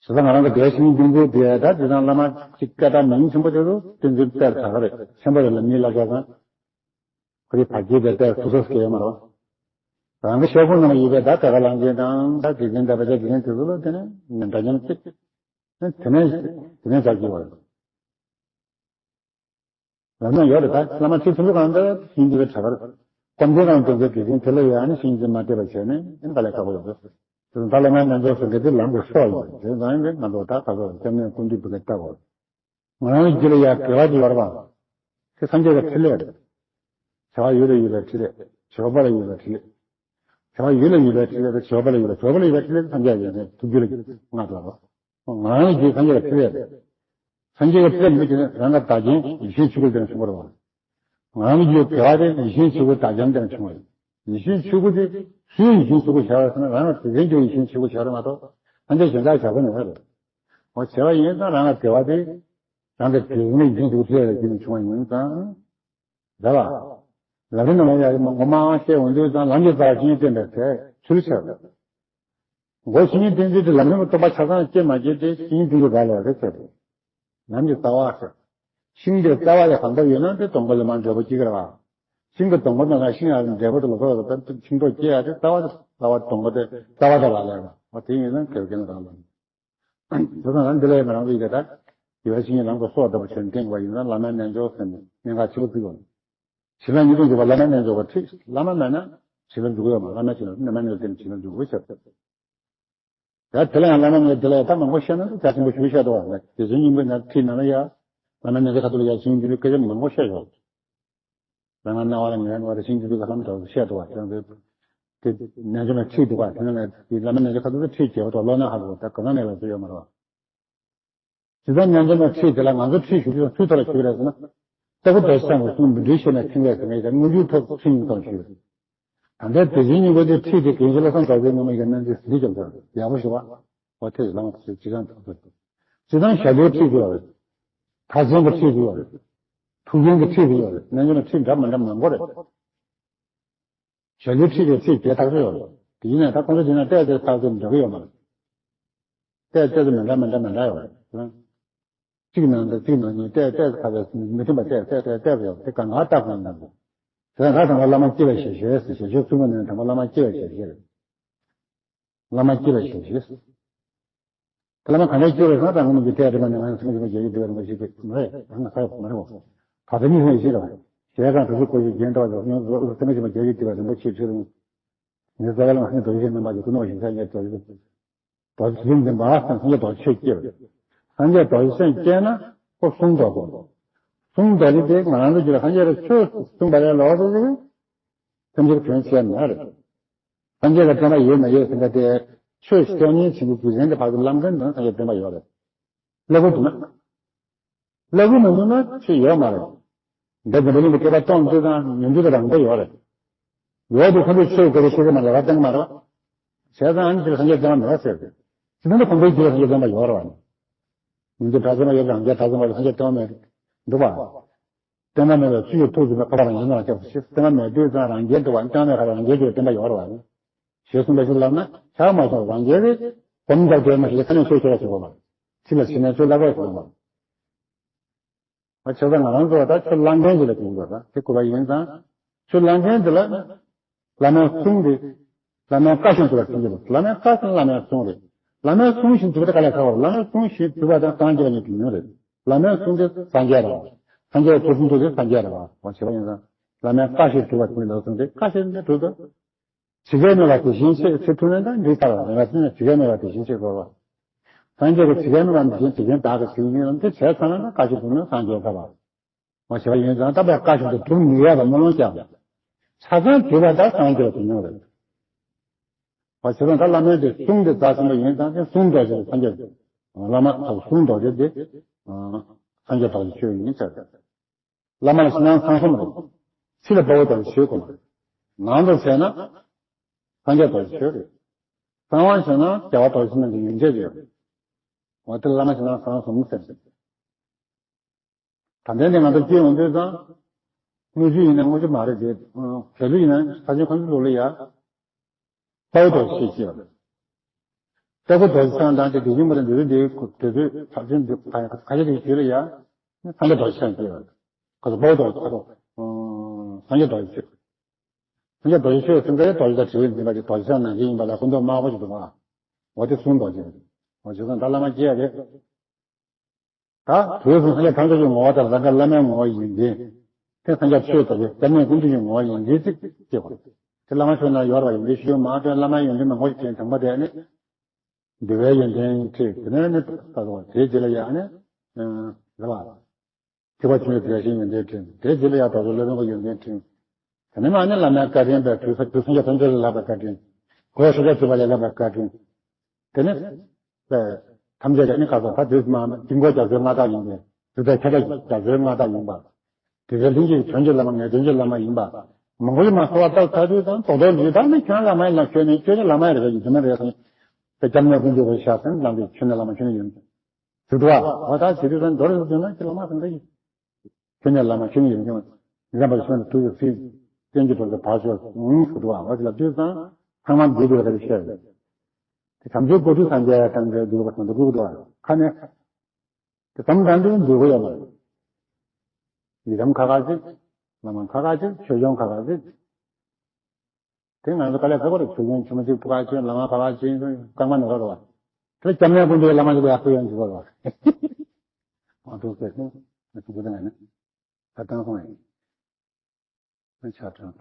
ཞེ་ས་ང་རང་གི་འགྲེལ་ཤིང་འདུན་པོ་དེ་ད་དེ་དང་བླ་མ་གཅིག་སྐད་གྲགས་མིང་ཆེན་པོ་དེ་ཚོ་བསྟན་འཛིན་དཔལ་གྲགས་རེད། ཆེན་པོ་རེད་ལ་མིའི་བསླབ་བྱ་དང་། ཁོ་རེ་བར་གྱི་དེ་ལྟར་ཐུགས་སོ་སྐྱེ་ཡོད་མ་རེད། རང་གི་ཤོག་གུ་ནང་ཡོད་པའི་ད་ག་ག་ལང་ཚན་དང་ད་དགེ་རྒན་ད་བ་ཅག་དགེ་རྒན་དེ་ཚོ་ལ་དེ་ནས་འདྲ་མཉམ་གཅིག་དེ་ནས་དེ་ནས་བྱ་རྒྱུ་བ་རེད། ལབ་ན་ཡོད་རེད། ད་བླ་མ་ཆོས་ཚུལ་གང་ལྟར་ཤིང་རྗེ་གྲགས་པར་བསམ་གཏན་གང་དོན་གྱི་དགེ་རྒན་དེ་ལ་ཡོད་ཨ་ནི་ཤིང་རྗེ་མ་སྤྲད་པ་བྱས་ནས་ཨེ་ད་ལས་ཁག་པོ་ཡོད་རེད། དེ་ད་བླ་མའི་རྣལ་འབྱོར་ཟེར་མཁན་དེ་ལམ་གྱི་སྲོག་ཡིན། དེ་ཙང་ཡང་ང་ཚོ་ད་ག་ཚོད་སྐྱབས་གནས་ཀུན་འདུས་བུ་ག་ལྟ་བར། ང་རང་རྒྱུད་ལ་ཡ་དགེ་བ་དེ་ཡོད་རེད་པ། དེ་སངས་རྒྱས་ཀྱི་ཕྲིན་ལས་རེད། བྱ་བ་ཡུལ་ལ་ཡོད་པའི་ཕྲིན་ལས། བྱེད་པ་ལ་ཡོད་པའི་ཕྲིན་ལས། བྱ་བ་ཡུལ་ལ་ཡོད་པའི་ཕྲིན་ལས་དང་བྱེད་པ་ལ་ཡོད་པའི་བྱེད་པ་ལ་ཡོད་པའི་ཕྲིན་ལས་དེ་སངས་རྒྱས་ཀྱི་ཐུགས་རྒྱུད་ལ་མངའ་ཐོབ་པ། ང་རང་རྒྱུད་སངས་རྒྱས་ཀྱི་ཕྲིན་ལས་རེད། སངས་རྒྱས་ཀྱི་ཕྲིན་ལས་མི་དེ་ནི་རང་གི་བདག་རྐྱེན་ཡེ་ཤེས་ཆོས་སྐུ་དེ་ནས་བྱུང་བ་རེད་པ། ང་རང་རྒྱུད་དགེ་བ་དེ་ཡེ་ཤེས་ཆོས་སྐུ་བདག་རྐྱེན་དེ་ནས་བྱུང་བ་རེད། ཡེ་ཤེས་ཆོས་སྐུ་དེ་སུའི་ཡེ་ཤེས་ཆོས་སྐུ་བྱ་བ་ཟེར་ན་རང་གི་དགེ་རྒན་གྱི་ཡེ་ཤེས་ཆོས་སྐུ་བྱ་བ་རེད་མ་གཏོགས་སངས་རྒྱས་གཞན་དག་བྱ་དགོས་མེད་པ་རེད། འོ་བྱས་པ་ཡིན་ཙང་རང་གི་དགེ་བ་དེ་རང་གི་དགེ་བའི་ཡིན་དུ་ཐོས་ལ་བརྒྱུད་ནས་བྱུང་བ་ཡིན་ཙང་། རེད་བ། ལམ་རིམ་ནང་ལ་ཡང་ངོ་མ་བཤད་འོང་དུས་ཙང་ལམ་གྱི་རྩ་བ་ཤིང་རྗེ་བསྟེན་པའི་ཚེ་ཚུལ་ཆེ་བ། མགོ་ཤིང་རྗེ་བསྟེན་ཚུལ་དེ་ལམ་རིམ་སྟོང་པ་ཆ་ཚང་སྐྱེ་མ་སྐྱེ་དེ་ཤིང་རྗེ་བསྟེན་རྒྱུ་རག་ལས་རེད་ཟེར། ལམ་གྱི་རྩ་བ་ཟེར། ཤིང་གི་རྩ་བ་ལས་གང་པོ་ཡོད་ན་དེ་སྡོང་པོ་ལས་མར་འབྲས་བུ་སྐྱེ་གི་རེད་བ། ཤིང་གི་སྡོང་པོ་ནང་ལ་ཤིང་ཡང་འབྲས་བུ་དེ་ལ་སོགས་པ་ཤིང་ཏོག་སྐྱེ་ཡ་དེ་རྩ་བ་རྩ་བ་སྡོང་པོ་དེ་རྩ་བ་དེ་རག་ལས་རེད་བ། དེ་ཡིན་ན་དགེ་རྒན་རང་ལ། དེ་དང་རང་འདི་ལས་ང་རང་ཚོ་ཡི་གེ་ད་དགེ་བའི་བཤེས་གཉེན་རང་གི་སྲོག་ལྟ་བུ་བྱས་ནས་བསྟེན་དགོས་པ་ཡིན་ན་བླ་མའི་རྣལ་འབྱོར་ཟེར་ནས་གནད་འགག་ཆེ་བོ་བརྩི་དགོས། ཞི་ལྷག་ཉིས་སྟོང་བརྒྱུད་པ་བླ་མའི་རྣལ་འབྱོར་པ་ཁྲིད། བླ་མ་མེད་ན་ བྱིན་རླབས་འཇུག་གི་ཡོད་མ་རེད། བླ་མའི་བྱིན་རླབས་རྣལ་མ་རྣལ་འབྱོར་དེ་ནི་བྱིན་རླབས་འཇུག་གི་ཡོད་ཟེར། ཡ་དེ་ལ་ཡང་བླ་མ་ངས་དེ་ལ་ཡང་ད་མང་པོ་བཤད་ན་ད་ཆེན་པོ་ཞུ་བཤད་འདུག་བ། དེ་བཞིན་སྙིང་པོའི་ནང་ཁྲིད་ནང་ལ་ཡ། བླ་མའི་ནང་ཆེན་ཁ་ཐོག་ལ་ཡ་ཞིང་རྒྱུ་སྐད་ཆ་མང་པོ་བཤད་ཡོད། རང་ང་རྣ་བ་ལ་ཉན་བ་རེ་ཞིང་རྒྱུ་ལ་ལམ་དུ་བཤད་འདུག་བ། དེ་དེ་ནན་ཆེན་མ་ཁྲིད་འདུག་བ། དེ་ནང་ལ་བླ་མའི་ནང་ཆེན་ཁ་ཐོག་ཏུ་ཁྲིད་རྒྱལ་བ་དང་ལོ་ན་ཧ་གོ་ད་ག་ན་ལས་ལ་ཚོད་ཡོད་མ་རེད་བ། ཇི་ལྟར་ཉམས་ཆེན་པའི་ཁྲིད་དེ་ལ་ང་ཚོ་ཁྲིད་ཞུ་རྒྱུ་དང་སུའི་ཐོག་ལ་ཞུ་རེད་ཟེར་ན། ལྟ་བུ་རྡོ་རྗེ་འཆང་གི་གསུང་མི་འགྲུལ་ཤེས་ན་ཕྲིན་ལས་ཟེར་མཁན་དེ་དངོས་རྒྱུའི་ཐོག་ཏུ་ཁྲིད་ཡིན་ཙང་ཞུས། ད་ལྟའི་དེ་བཞིན་ཉིན་གོ་དེ་ཁྲིད་དེ་རྒན་ཞིག་བློ་བཟང་རྡོ་རྗེ་སྔོན་མ་ཡིན་ན་འདི་ཟིན་ཀྱང་ཚར་ཡག་པོ་ཞུ་བ། འོ་དེ་ལང་ཚོ་ཅི་ཙང་ཐོག་ཏུ་ཅི་ཙང་ཞྭ་ལུའི་ཁྲིད་ཀྱི་བ་རེད། ཐག་ཆེན་གྱི་ཁྲིད་ཀྱི་བ་རེད། ཐུགས་རྒྱན་གྱི་ཁྲིད་ཀྱི་བ་རེད། ནང་གི་ཁྲིད་འདྲ་མི་འདྲ་མང་པོ་རེད། ཞྭ་ལུའི་ཁྲིད་ཀྱི་ཚིག་བརྒྱད་ཐག་ཆོད་ཡོད་རེད། དེ་ཡིན་ནའི་ད་ཁོང་ཚོ་དེ་ན་བལྟས་ཚེ་ཐག་ཆོད་འགྲོ་གི་ཡོད་མ་རེད། བལྟས་བལྟས་ཚེ་མི་འདྲ་མི་འདྲ་མི་འདྲ་ཡོད་རེད། གཅིག་ནང་དང་གཅིག་ནང་གཉིས་བལྟས་བལྟས་ཁ་བས་མི་མཐུན་པ་བལྟས་བལྟས་བལྟས་བལྟས་ཡོད་དེ་གང་ག་ལྟ་དགོས་ན་དགོས། དེ་ལ་ང་དང་བླ་མ་སྐྱེ་བའི་ཞལ་བཞེས་ཟེར་ཞལ་བཞེས་གསུང་གི་ནས་དང་པོ་བླ་མ་སྐྱེ་བའི་ཞལ་བཞེས་རེད། བླ་མ་སྐྱེ་བའི་ཞལ་བཞེས། བླ་མ་གང་ལས་སྐྱེ་བའི་སང་དང་ངོ་མ་གི་ལྟས་རེ་མ་ནས་ང་ཚོ་མི་རྒྱུད་པ་རིན་པོ་ཆེ་གི་མ་རེད། ང་ས་ཡོད་མ་རེད་གོ། ད་ལྟ་མི་ཧོན་ཤེས་ར། ཞལ་གང་དུ་སུ་གོ་ཞིག་རྒྱན་ཏོ་ཡོག་ཡོང་ཚོ་ཚོ་མི་ཞིག་མ་རྒྱལ་ཡུལ་དེ་བ་རིན་པོ་ཆེ་ཚུལ་ལུང་། ངེད་ཚོ་ལ་ང་ཚོ་རྒྱལ་ཡུལ་རྣམ་པ་ཀྱི་ཀུན་སློང་ཞིག་ས་ཡོད་ཚོ་ཡོད། རྡོ་རྗེ་འཛིན་པ་སངས་རྒྱས་རྡོ་རྗེ་ཆོས་སྐྱེས། སངས་རྒྱས་རྡོ་རྗེ་སེམས་སྐྱེས་ན་ཁོ་གསུང་རྡོ་རྗེ། གསུང་རྡོ་རྗེ་དེ་ང་རང་ཚོ་རྒྱུད་ལ་སངས་རྒྱས་ལ་ཆོས་གསུངས་པ་ལས་ལོགས་སུ་ཅིག་སེམས་ཅན་དོན་བྱས་མ་རེད། སངས་རྒྱས་ལ་བསྟན་པ་ཡོད་མ་ཡོད་ཟེར་ན་དེ་ཆོས་སྐྱོང་ཉན་བྱེད་པའི་རྒྱུ་མཚན་དེ་ཕར་ཚུར་ལམ་ཀན་དང་སངས་རྒྱས་བསྟན་པ་ཡོད་རེད། ཀླད་ཀོར་འདུག་ན། ཀླད་ཀོར་མ་འདུག་ན་ཆོས་ཡོད་མ་རེད། འདི་འདི་པ་ཉིད་ཀྱི་སྐལ་པ་སྟོང་དུ་དང་ཉོན་རྒྱུ་དང་རང་འདྲ་ཡོད་རེད། ཡོད་དུས་ཁོ་ཚོས་ཆོས་དགོས་རེད་ཤེས་ཀྱི་མ་རེད་བ་བསྟན་གྱི་མ་རེད་བ། བྱས་ཙང་ཨ་ནི་དེར་སངས་རྒྱས་བསྟན་པ་མེད་ཟེར་ཏེ། དེ་ནི་ཁོང་ཚོའི་རྒྱུད་ལ་སངས་རྒྱས་བསྟན་པ་ཡོད་རེད་བ། ཉོན་རྒྱུ་གྲགས་ཆེན་པ་ཡོད་རང་རྒྱལ་གྲགས་ཆེན་པ་ལ་སངས་རྒྱས་བསྟན་པ་མེད་འདུག་བ། བསྟན་པ་མེད་པའི་སུ་ཡི་ཐུགས་ཟིན་པའི་ཁ་པར་རང་བཞིན་ལ་སྐྱབས་སུ་མཆི། བསྟན་པ་མེད་དུས་ཙང་རང་རྒྱལ་འདུག་བ། བསྟན་པ་མེད་ཁ་རང་རྒྱལ་འདུག་བསྟན་པ་ཡོད་རེད་བ། ཞེས་གསུངས་པ་ཞིག་ལབ་ན་ཆགས་མ་ཆགས་རང་རྒྱལ་རེད། སྒོམ་རྒྱག་དོན་མ་ཞིག་ལ་ཁ་ནས་ཆོས་ཆོས་ལ་ཞིག་དགོས་པ། ཕྱི་ལ་ཕྱི་ནས་ཆོས་ལ་དགོས་ཞིག་དགོས་པ། ཨ་བྱས་ཙང་ང་རང་ཚོ་ལ་ད་ཆོས་བླ་མཁན་ཅིག་ལ་དྲན་དགོས་ས་དེ་དགོས་པ་ཡིན་ཙང་། ཆོས་བླ་མཁན་དེ་ལ་བླ་མའི་གསུང་དེ་བླ་མའི་བཀའ་བཞིན་སྒྲུབ་པར་དྲན་གྱི་འདུག་བླ་མའི་བཀའ་ཟེར་ན་བླ་མའི་གསུང་རེད། བླ་མའི་གསུང་བཞིན་སྒྲུབ་པ་དེ་དཀའ་ལས་ཁག་པོ་རེད། བླ་མའི་གསུང་བཞིན་སྒྲུབ་པ་དང་སངས་རྒྱས་པ་གཉིས་དུས་མཉམ་རེད། བླ་མའི་གསུང་དེ་སངས་རྒྱས་རེད་བ། སངས་རྒྱས་ཐུགས་གསུང་དེ་སངས་རྒྱས་རེད་བ། འོ་བྱས་པ་ཡིན་ཙང་བླ་མའི་བཀའ་བཞིན་སྒྲུབ་པར་དྲན་གྱི་འདུག་གསུང་དེ་བཀའ་བཞིན་དེ་སྒྲུབ་དགོས། ཇི་སྐད་སྨྲས་པ་དེ་བཞིན་བྱེད་ཚུལ་ཐུབ་ན་ད་འགྲིག་ཚར་བ་རེད་བ། ཇི་སྐད་སྨྲས་པ་དེ་བཞིན་བྱེད་དགོས་པ། སངས་རྒྱས་ཀྱིས་ཇི་སྐད་སྨྲས་པ་དེ་བཞིན་བྱེད་མཁན་བདག་གི་ཚུལ་ཡིན་ལ་དེ་བྱས་ཚར་ན་ད་བཀའ་བཞིན་སྒྲུབ་ན་སངས་རྒྱས་ཚར་བ། མ་བྱས་པ་ཡིན་ཙང་ད་བའི་བཀའ་བཞིན་དུ་སྒྲུབ་ནུས་ཡ་དང་མི་ལོང་ཀྱང་། ཆ་ཚང་སྒྲུབ་པ་ད་སངས་རྒྱས་དེ་ཉུང་རེད། མ་བྱས་ཙང་ད་བླ་མའི་དེ་གསུང་དེ་རྩ་ཆེན་པོ་ཡིན་ཙང་དེ་གསུང་རྡོ་རྗེ་སངས་རྒྱས། བླ་མ་ཐོག་གསུང་རྡོ་རྗེ་དེ། སངས་རྒྱས་རྡོ་རྗེ་ཆོས་ཡིན་ཟེར། བླ་མ་ལ་ཕྱི་ནང་གསང་གསུམ་རེད། ཕྱི་ལ་དཔའ་བོ་དང་ཆོས་སྐོར་རེད། ནང་དུ་བྱས་ན། སངས་རྒྱས་རྡོ་རྗེ་ཆོས་རེད། གསང་བ་བྱས་ན་རྒྱལ་བ་རྡོ་རྗེ་འཆང་གི་ཡོན་ཆབ་ཡོད་རེད། འོ་དེ་བླ་མ་ཕྱི་ནང་གསང་གསུམ་ཟེར། ད་ལྟའི་ནས་ང་ཚོ་སྐྱེས་ཡོང་དུས་ཙང་། དངུལ་ཆུ་ཡིན་ན་དངུལ་ཆུ་མ་རེད་དེ། བལ་ལུ་ཡིན་ན་ས་ཆེན་ཁོ་ཚོ་ལོ་ལ་ཡ། དཔའ་བོ་རྡོ་རྗེ་ཆོས་ཅེས་པ། ལྟ་བུ་རྡོ་རྗེ་འཆང་དང་དེ་དེ་བཞིན་མ་རེད་འདི་རེད་འདི་ཁོ་དེ་ཚོའི་ཚབ་ཆེན་འདི་ཁ་ཁ་ཤས་དེ་ཡོད་ལ་ཡ། སངས་རྒྱས་རྡོ་རྗེ་འཆང་ཅེས་པ། ཁོ་ཚོ་དཔའ་བོ་རྡོ་རྗེ་ཁོ་ཚོ། སངས་རྒྱས་རྡོ་རྗེ་ཆོས། སངས་རྒྱས་རྡོ་རྗེ་ཆོས་སེམས་དཔའི་རྡོ་རྗེ་དང་དྲིལ་བུ་འཛིན་པ་དེ་རྡོ་རྗེ་འཆང་ནང་བཞིན་ཡིན་པ་ལ་སྐུ་མདོག་དམར་པོ་ཞིག་འདུག་ག་འོ་དེ་གསུང་རྡོ་རྗེ། འོ་བྱས་ཙང་ད་བླ་མ་སྐྱེ་ཡ་རེད། ད་དུས་གསུམ་སངས་རྒྱས་ཐམས་ཅད་ཀྱི་ངོ་བོ་དང་རང་ག་བླ་མའི་ངོ་བོ་ཡིན་ཏེ། དེ་སངས་རྒྱས་ཆོས་ལྟ་བུའི་སྐྱབས་གནས་ཀུན་འདུས་ཀྱི་ངོ་བོ་ཡིན་ཏེ་ཚིག་ཅེས་པ། དེ་བླ་མ་ཆོས་ན་ཡོད་ར་ཡིན་ཏེ་ཞུ་མ་ཐོན་བླ་མའི་ཡོན་ཏན་མང་པོ་ཞིག་དྲན་དང་པོ་དེ་ནི། འདུལ་བའི་ཡོན་ཏན་ཁྲིད་དེ་ནས་ནི་ལྟ་བ་དེའི་རྗེས་ལ་ཡང་ནི། རེད་བ། ཐེག་པ་ཆེན་པོའི་དགེ་བའི་ཡོན་ཏན་དྲན། དེའི་རྗེས་ལ་ཡང་དོ་ཚོ་སློབ་དཔོན་གྱི་ཡོན་ཏན་དྲན། དེ་ནས་མ་ནི་བླ་མའི་བཀའ་དྲིན་པས་དུས་ས་དུས་སངས་རྒྱས་ཐམས་ཅད་ལ་ལྷག་པའི་བཀའ་དྲིན། གོས་སངས་རྒྱས་ཐུབ་པ་ལས་ལྷག་པའི་བཀའ་དྲིན། དེ་ནི། ཐམས་ཅད་ཀྱི་ནི་ཁ་སང་ད་དུས་མ་དཀྱིལ་འཁོར་རྒྱ་མཚོའི་མངའ་བདག་ཡིན་པས་དུས་མཐའི་ཁྱབ་བདག་རྒྱ་མཚོའི་མངའ་བདག་ཡིན་པ། དེ་ཚེ་ལྷན་སྐྱེས་ཀྱི་དོན་གྱི་བླ་མ་ངེས་དོན་གྱི་བླ་མ་ཡིན་པ། མང་པོ་ཞིག་མ་གསོལ་བ་བཏབ་ཚར་དུས་དང་རྡོག་རྡོག་ལུས་དང་ནི་ཁྱོད་བླ་མ་ཡིན་ལ་ཁྱོད་ནི་ཁྱོད་ཀྱི་བླ་མ་ཡིན་རེད་ཡིན་དུ་མ་རེད་སོང་། དེ་སྐྱབས་གནས་ཀུན་འདུས་པའི་ཤ་ཟན་ལམ་དེ་ཁྱོད་ནི་བླ་མ་ཁྱོད་ནི་ཡིན། ཞུ་འགྲོ་བ་འོ་ད་ཇི་ལྟར་མདོར་བསྡུས་ན་ཁྱོད་བླ་མ་ཟེར་འདྲ་ཡིན། ཁྱོད་ནི་བླ་མ་ཁྱོད་ནི་ཡིན་ཀྱང་། ཉན་པར་ཤོག་ནས་ཐུགས་ཀྱི་ཚིག་རྟེན་གྱི་གྲོགས་ཀྱི་བར་ཆད་ཟུང་ཞུ་འགྲོ་བ་འོ་ཅི་ལ་ལྟོས་ཙང་ཚང་མ་འདུས་པའི་རེ་བཤད། དེ་བྱམས་བརྩེའི་སྒོ་ཁྲུས་སངས་རྒྱས་དང་འབྲེལ་འདུས་པ་དང་འདུ་དགོས་འདུག་བ་ཁ་ནས། དེ་ཙམ་དང་དུ་འདུས་པ་ཡོད་པ། ཡི་དམ་ཁ་ཁ་ཅིག་བླ་མ་ཁ་ཁ་ཅིག་ཆོས་སྐྱོང་ཁ་ཁ་ཅིག་དེ་ང་ཚོ་དཀའ་ལས་ཁག་པོ་རེད། ཆོས་སྐྱོང་ཆུང་མ་གཅིག་ཕུ་ཁ་ཆེན་བླ་མ་ཕ་ཁ་ཆེན་རྐང་པ་ནོར་ར་བ། དེ་སྐྱབས་གནས་ཀུན་འདུས་བླ་མ་གཅིག་ཡག་པོ་ཡོང་གི་ར་བ། མ་གཏོགས་ཟེར་ན་ང་ཚོ་གོ་ད་ང་ནི་ད་དང་སོང་ཡིན། ཆ་དྲང་།